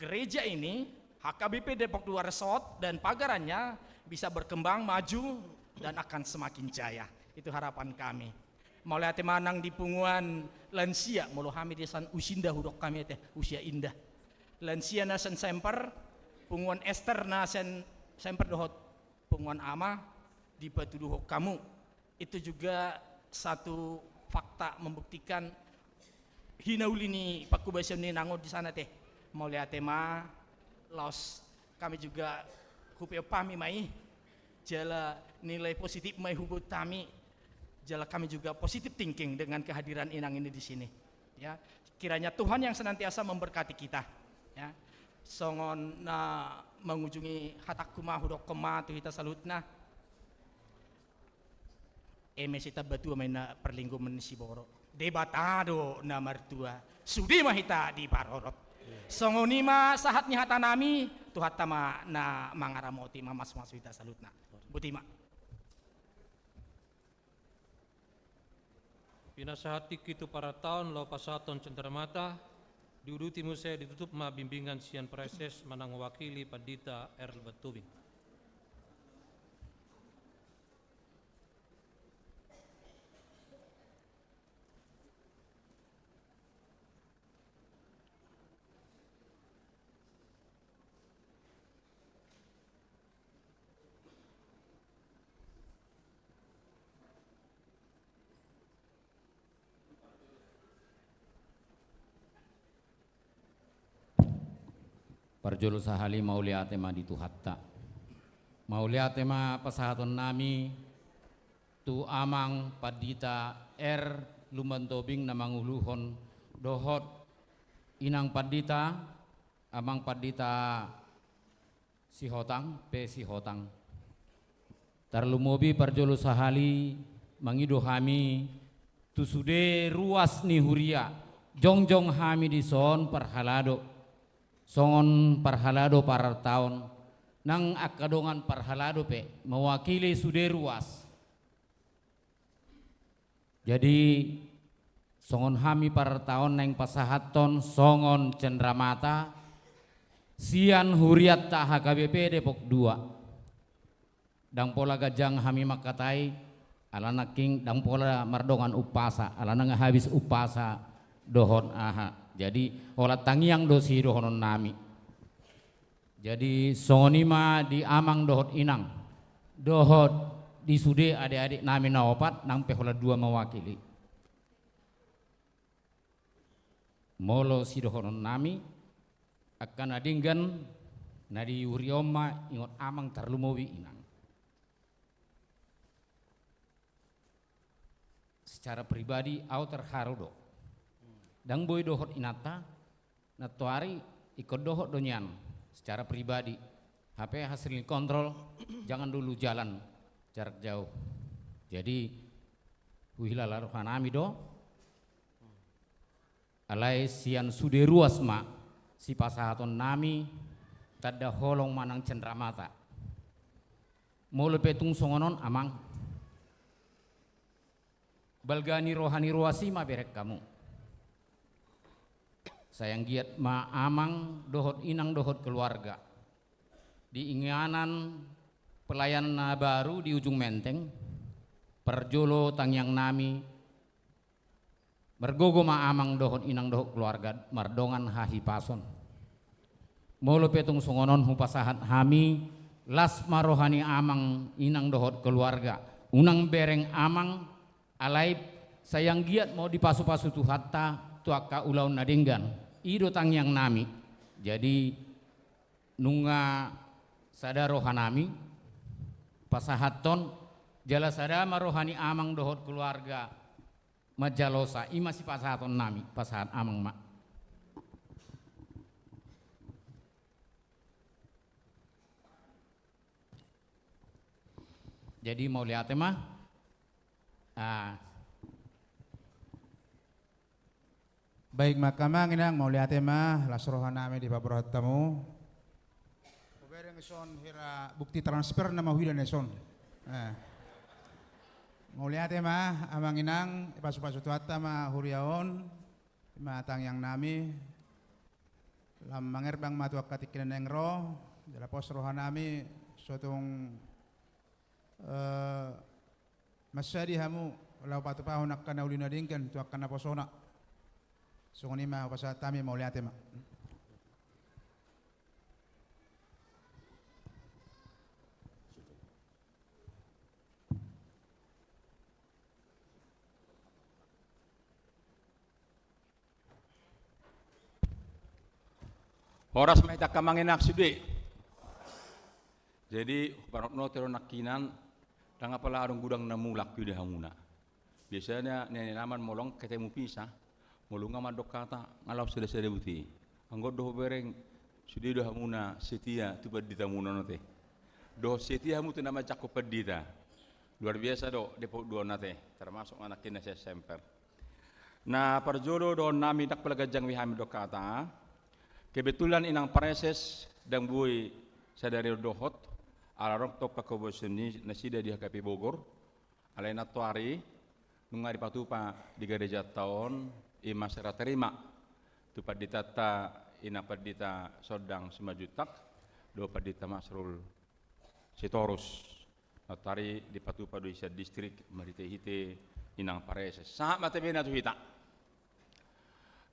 gereja ini, H K B P Depok dua Resort dan pagarannya bisa berkembang, maju, dan akan semakin jaya. Itu harapan kami. Mauliate ma nang di punguan lansia, molo hami di sian usinda hudok hami ate, usia indah. Lansia na sian Semper, punguan Ester na sian Semper dohot punguan ama, dipatuduhon hamu. Itu juga satu fakta membuktikan hinauli ni pangkobasion ni inang on di sana te. Mauliate ma, laos hami juga hupeop hami ma i, jala nilai positif ma i huboan hami, jala hami juga positive thinking dengan kehadiran inang ini di sini. Ya, kiranya Tuhan yang senantiasa memberkati kita. Ya, songon na mangujungi hatangku ma hudokhon ma tu hita saluhutna. Eme sitambatua ma inna parlinggoman ni siborok. Debata do na martua. Sude ma hita diparorot. Songon i ma sahat ni hata nami, Tuhanta ma na mangaramoti, mamasu-masu hita saluhutna. Boti ma. Pinasahat tingki tu parartaon laho pasahathon cenderamata, diuduti muse ditutup ma bimbingan sian praeses manang mewakili Pandita R. Lumbantobing. Parjolo sahali mauliate ma di Tuhanta. Mauliate ma pasahaton nami tu Amang Pandita R. Lumbantobing na manguluhon dohot Inang Pandita, Amang Pandita Sihotang pe Sihotang. Tarlumobi parjolo sahali mangido hami tu sude ruas ni huria, jongjong hami dison parhalado. Songon parhalado parartaon, nang angka dongan parhalado pe mewakili sude ruas. Jadi, songon hami parartaon naeng pasahathon songon cenderamata sian hurianta H K B P Depok dua. Ndang pola ganjang hami mangkatai, ala nangkin ndang pola mardongan umpasa, ala nunga habis umpasa dohot aha. Jadi, holan tangiang do sidohonon nami. Jadi, songon i ma di amang dohot inang, dohot di sude ade-ade nami na opat, nang pe holan dua mewakili. Molo sidohonon nami, angka na denggan na di huria on ma ingot amang, tarlumobi inang. Secara pribadi, au terharu do. Ndang boi dohot inanta, nantoari ingkon dohot do nian secara pribadi. Hape hasil ni kontrol, jangan dulu jalan jarak jauh. Jadi, Huhilala rohanami do. Alai sian sude ruas ma sipasahatonnami, tanda holong manang cendramata. Molo pe tung songon on, Amang, balga ni roha ni ruas i ma bereng hamu. Sai anggiat ma Amang dohot Inang dohot keluarga di inganan pelayanan na baru di Ujung Menteng. Parjolo tangiangnami, margogo ma Amang dohot Inang dohot keluarga mardongan hahipason. Molo pe tung songon on hupasahat hami, las ma roha ni Amang, Inang dohot keluarga. Unang bereng Amang, alai sai anggiat ma dipasupasu Tuhanta tu angka ulaon na denggan. I do tangiangnami. Jadi, nunga sada rohanami pasahathon, jala sada ma roha ni Amang dohot keluarga manjalosa, i ma sipasahatonnami, pasahat Amang ma. Jadi, mauliate ma. Ah. Baik ma, Amang Inang, mauliate ma, las rohanami dipaborhat hamu. Hubereng dison hira bukti transfer na ma huida na dison. Eh. Mauliate ma, Amang Inang, dipasupasu Tuhanta ma huria on, i ma tangiangnami, lam mangerbang ma tu angka tingki na naeng ro, jala pos rohanami, so tung, eh, mansadi hamu, laho patupahon angka na uli na denggan, tu angka naposona. Songon i ma hupasahat hami, mauliate ma. Horas ma hita, Amang Inang, sude. Jadi, hupanotnoti do nangkinan, ndang apala adong godang na mulak huida hamuna. Biasana, nian ni aman molo nga ketemu pisa, molo nga mandok hata, nga laos sada-sada buti. Anggo on do hubereng, sude do hamuna setia tu panditamuna on ate. Dohot setia hamu tu na manjangkon pandita. Luar biasa do, dapot dua on ate, termasuk anak kina si Semper. Na parjolo dohononnami, ndang pola ganjang be hami mandok hata. Kebetulan Inang Praeses ndang boi sadari on dohot, ala adong tong pangkobason ni nasida di H K P Bogor. Alai nantoari nunga dipatupa di garejanta on, i ma serah terima tu panditanta, Inang Pandita Sondang Simanjuntak dohot Pandita Masrul Sitorus. Nantoari dipatupa do i sian distrik marhite-hite Inang Praeses. Sahat ma ate bena tu hita.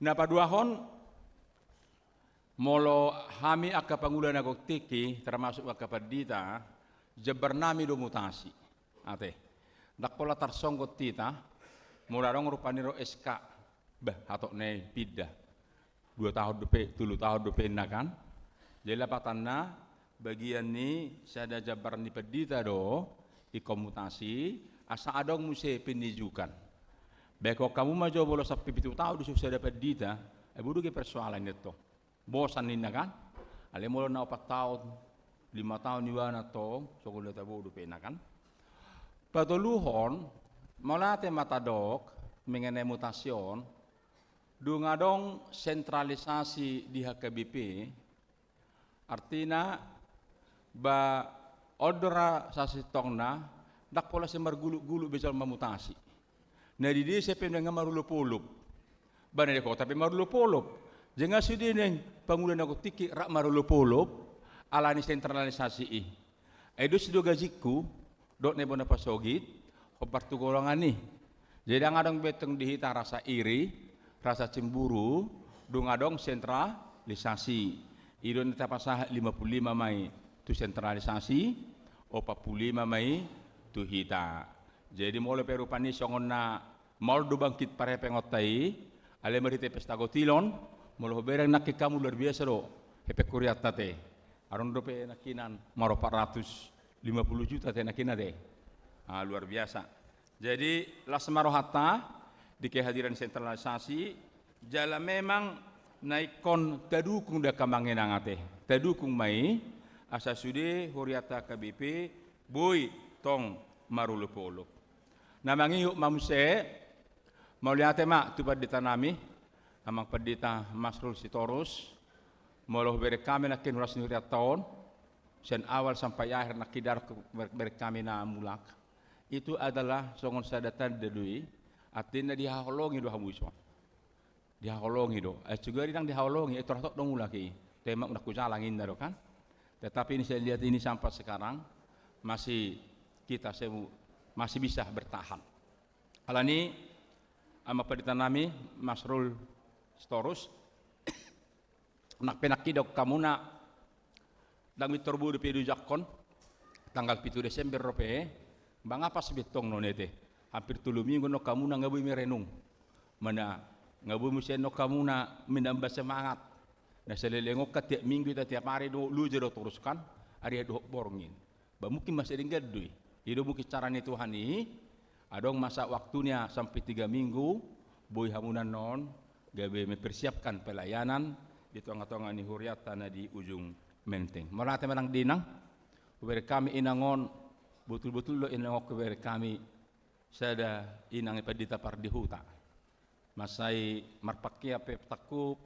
Na paduahon, molo hami angka pangula na gok tingki, termasuk angka pandita, jambarnami do mutasi. Ate, ndang pola tarsonggot hita, molo adong rupani ro S K, bah, hatop na i pindah. Dua taon dope, tolu taon dope inna kan. Jadi lapatanna, bagian ni sada jambar ni pandita do ingkon mutasi, asa adong muse penyejukan. Baen hamu ma jo molo sampe pitu taon do so sada pandita, ai boi do gabe persoalan i tong. Bosan ninna kan? Alai molo na opat taon, lima taon ibana tong, songon na tabo dope inna kan. Patoluhon, mauliate ma tadok mengenai mutasi on, dung adong sentralisasi di H K B P, artina, ba, on do ra sasintongna, ndang pola sai marguluk-guluk be jolma mutasi. Na di desa pe nuaeng nga marolop-olop. Ba na di kota pe marolop-olop. Jadi nga sude nuaeng pangula na gok tingki rap marolop-olop, ala ni sentralisasi i. Ai dos do gajingku, dohot na i bona pasogit, hombar tu golongan i. Jadi ndang adong be tong di hita rasa iri, rasa cemburu, dung adong sentralisasi. I do na tapasahat lima pulu lima ma i tu sentralisasi, opat pulu lima ma i tu hita. Jadi molo pe rupani songon na maol do bangkit parhepengonta i, alai marhite pesta gotilon, molo hubereng nangkin hamu luar biasa do hepeng hurianta ate. Adong dope nangkinan maropat ratus lima pulu juta ate nangkinan ate. Ah, luar biasa. Jadi, las ma rohanta di kehadiran sentralisasi, jala memang na ingkon tadukung do angka amang inang ate. Tadukung ma i, asa sude hurianta H K B P boi tong marolop-olop. Na mangihut ma muse. Mauliate ma tu pandita nami, Amang Pandita Masrul Sitorus. Molo hubereng hami nangkin ruas ni hurianta on, sian awal sampai akhir nangkin didok hubereng hami na mulak, itu adalah songon sada tanda do i, artina dihaholongi do hamu dison. Dihaholongi do. Eh, sugari ndang dihaholongi, eh, torasok do mulak i. Tembak unang hujalang inna do kan. Tetapi ini saya lihat ini sampai sekarang masih kita semu-, masih bisa bertahan. Alani, Amang Pandita nami, Masrul Sitorus, nang pe nangkin didok hamuna, ndang pintor boi dope diujakkon, tanggal pitu Desember dope, ba nga pas be tong non ete. Hampir tolu minggu nang hamuna nga boi merenung. Mana nga boi muse nang hamuna menambah semangat. Na saleleng on kan tiap minggu hita tiap ari do, loja do torus kan, ari dohot borngin. Ba mungkin masih denggan do i. I do mungkin cara ni Tuhan i. Adong masa waktunya sampai tiga minggu, boi hamuna non gabe mempersiapkan pelayanan di tonga-tonga ni hurianta na di Ujung Menteng. Mauliate ma nang di inang. Hubereng hami inang on, botul-botul do inang on hubereng hami sada inang ni pandita pardihuta. Mansai marpangkea pe tangkup,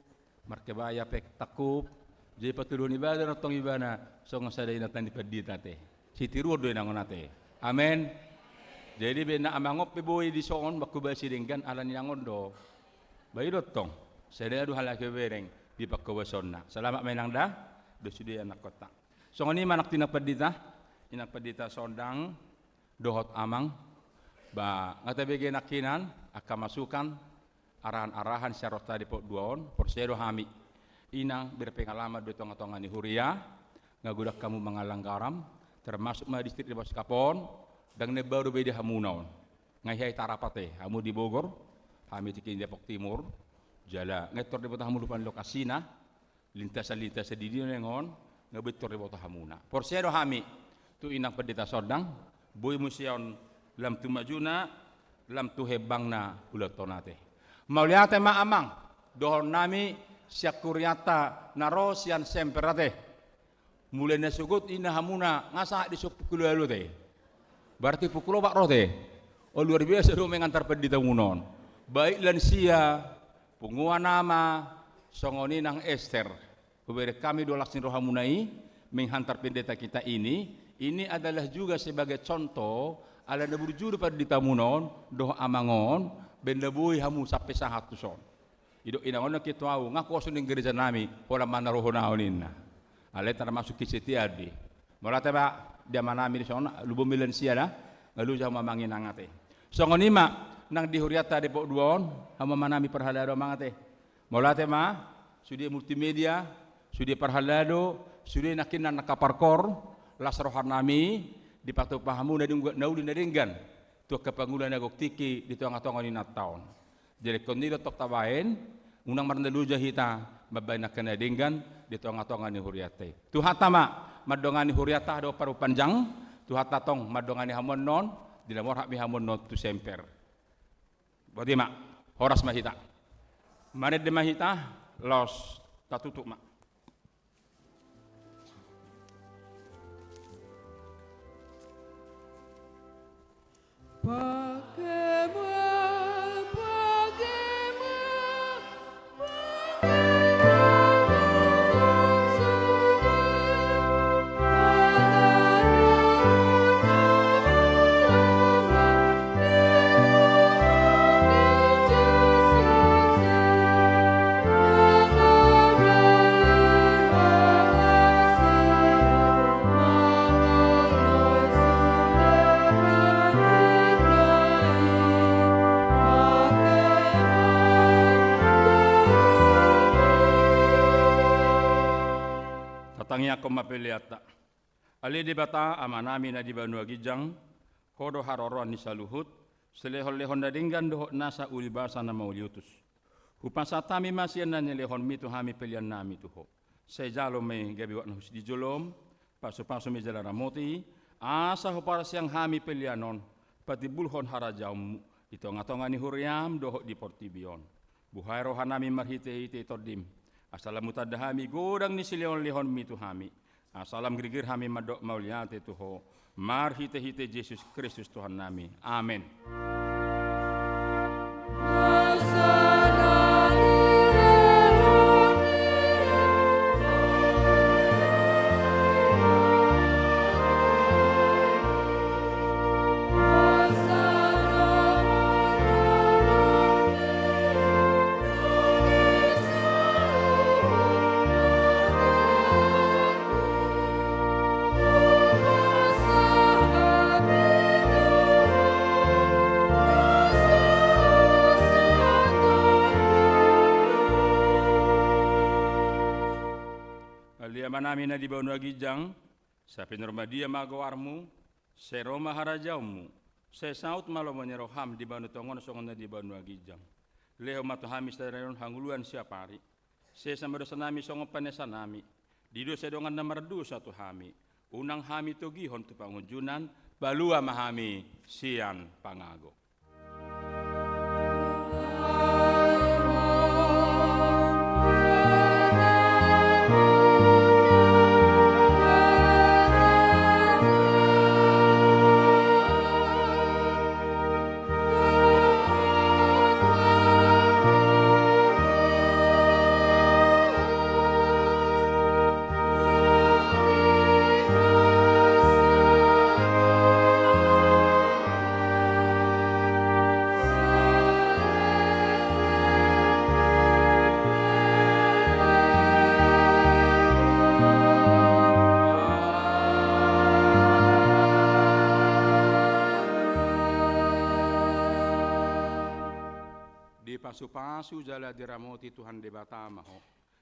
markebaya pe tangkup, jadi patuluhon ibana do tong ibana songon sada inang ni pandita ate. Sitiruon do inang on ate. Amen. Jadi baen na amang on pe boi dison, ba hubasi denggan ala ni inang on do. Ba i do tong. Sada do halak hubereng di panghobasaonna. Selamat ma inang da, dohot sude anakkonta. Songon i ma nang tu inang pandita, inang pandita Sondang, dohot amang, ba nga tabege nangkinan angka masukan, arahan-arahan sian rohanta di pondua on, porsea do hami. Inang berpengalaman do di tonga-tonga ni huria, nga godang hamu mangallang garam, termasuk ma distrik di Baskap on, ndang na baru be di hamuna on. Nga hea hita rap ate, hamu di Bogor, hami tingki di Depok Timur, jala nga pintor diboto hamu rupa ni lokasina, lintasan-lintasan di dia on, nga pintor diboto hamuna. Porsea do hami, tu inang pandita Sondang, boi muse on lam tu majuna, lam tu hembangna ulaonta on ate. Mauliate ma amang, dohonon nami sian hurianta na ro sian Semper ate. Mulai na sogot i na hamuna nga sahat di son pukul ualu ate. Berarti pukul opat ro ate. O, luar biasa do mengantar panditamuna on. Baik lansia, punguan ama, songon i nang Ester. Hubereng hami do las ni rohamuna i menghantar pendeta kita ini. Ini adalah juga sebagai contoh, ala na burju do panditamuna on dohot amang on, baen na boi hamu sampe sahat tu son. Didok inang on nangkin tu ahu, nga huosu ni gereja nami, holan manaruhon ahu ninna. Alai termasuk kesetiaan do i. Mauliate ma di ama nami dison, lumobi lansia da, nga loja hamu amang inang ate. Songon i ma nang di hurianta Depok dua on, hamu ama nami parhalado amang ate. Mauliate ma, sude multimedia, sude parhalado, sude nangkin nang angka parkoor, las roha nami, dipatupa hamu na dungga-, na uli na denggan tu angka pangula na gok tingki di tonga-tonga ni inanta on. Jadi ingkon i do tong tabaen, unang marnaloja hita mambaen angka na denggan di tonga-tonga ni hurianta i. Tuhanta ma mandongani hurianta dohot parpanjang, Tuhanta tong mandongani hamu annon, di na mangorhon hami hamu annon tu Semper. Boti ma, horas ma hita. Marende ma hita, laos tatutup ma. Tatangiangkon ma peleanta. Ale Debata, Amanami na di banua ginjang, Ho do haroroan ni saluhut, silehon-lehon na denggan dohot nasa ulibasa na mauliutus. Hupasahat hami ma sian na nilehonmi tu hami peleannami tu Ho. Sai jalo ma i gabe uap na husip di jolom, pasu-pasu ma i jala ramoti, asa huparsiang hami pelean on patimbulhon harajaonmu di tonga-tonga ni huriam dohot di portibi on. Buhai rohanami marhite-hite Tondim, asa lam hutanda hami godang ni silehon-lehonmi tu hami, asa lam girgir hami mandok mauliate tu Ho, Marhitehite Jesus Kristus Tuhannami. Amen. Ale Amanami na di banua ginjang, sai pinarbadia ma goarmu, sai ro ma harajaonmu, sai saut ma lomo ni roham di banua tonga on songon na di banua ginjang. Lehon ma tu hami sadari on hangoluan siapari. Sesa ma dosanami songon panesanami di dosa ni dongan na mardosa tu hami. Unang hami togihon tu pangunjunan, palua ma hami sian pangago. Dipasupasu jala diramoti Tuhan Debata ma ho.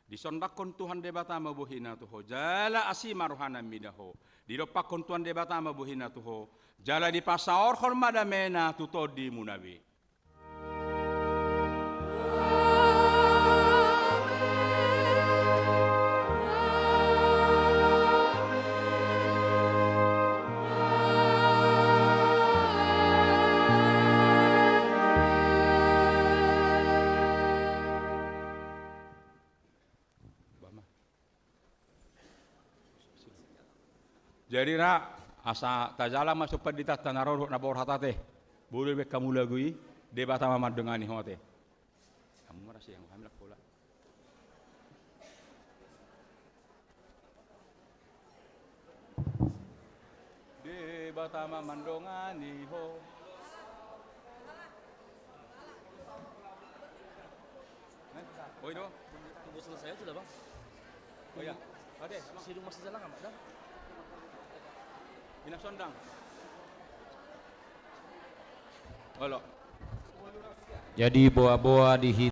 Disondangkon Tuhan Debata ma bohina tu ho, jala asi ma rohana mida ho. Didompakkon Tuhan Debata ma bohina tu ho, jala dipasaorhon ma damena tu tondimuna be. Jadi ra, asa tajalo ma sude pandita na ro dohot na borhat ate. Boi do dibaen hamu lagu i, Debata ma mandongani ho ate. Hamu ma ra sian hami laho pola. Debata ma mandongani ho. Oi do. Tunggu selesai aja lah, Bang. Oh iya. Oke, sidung masih jalan amat dah. Ina sondang. Olo. Jadi boa-boa di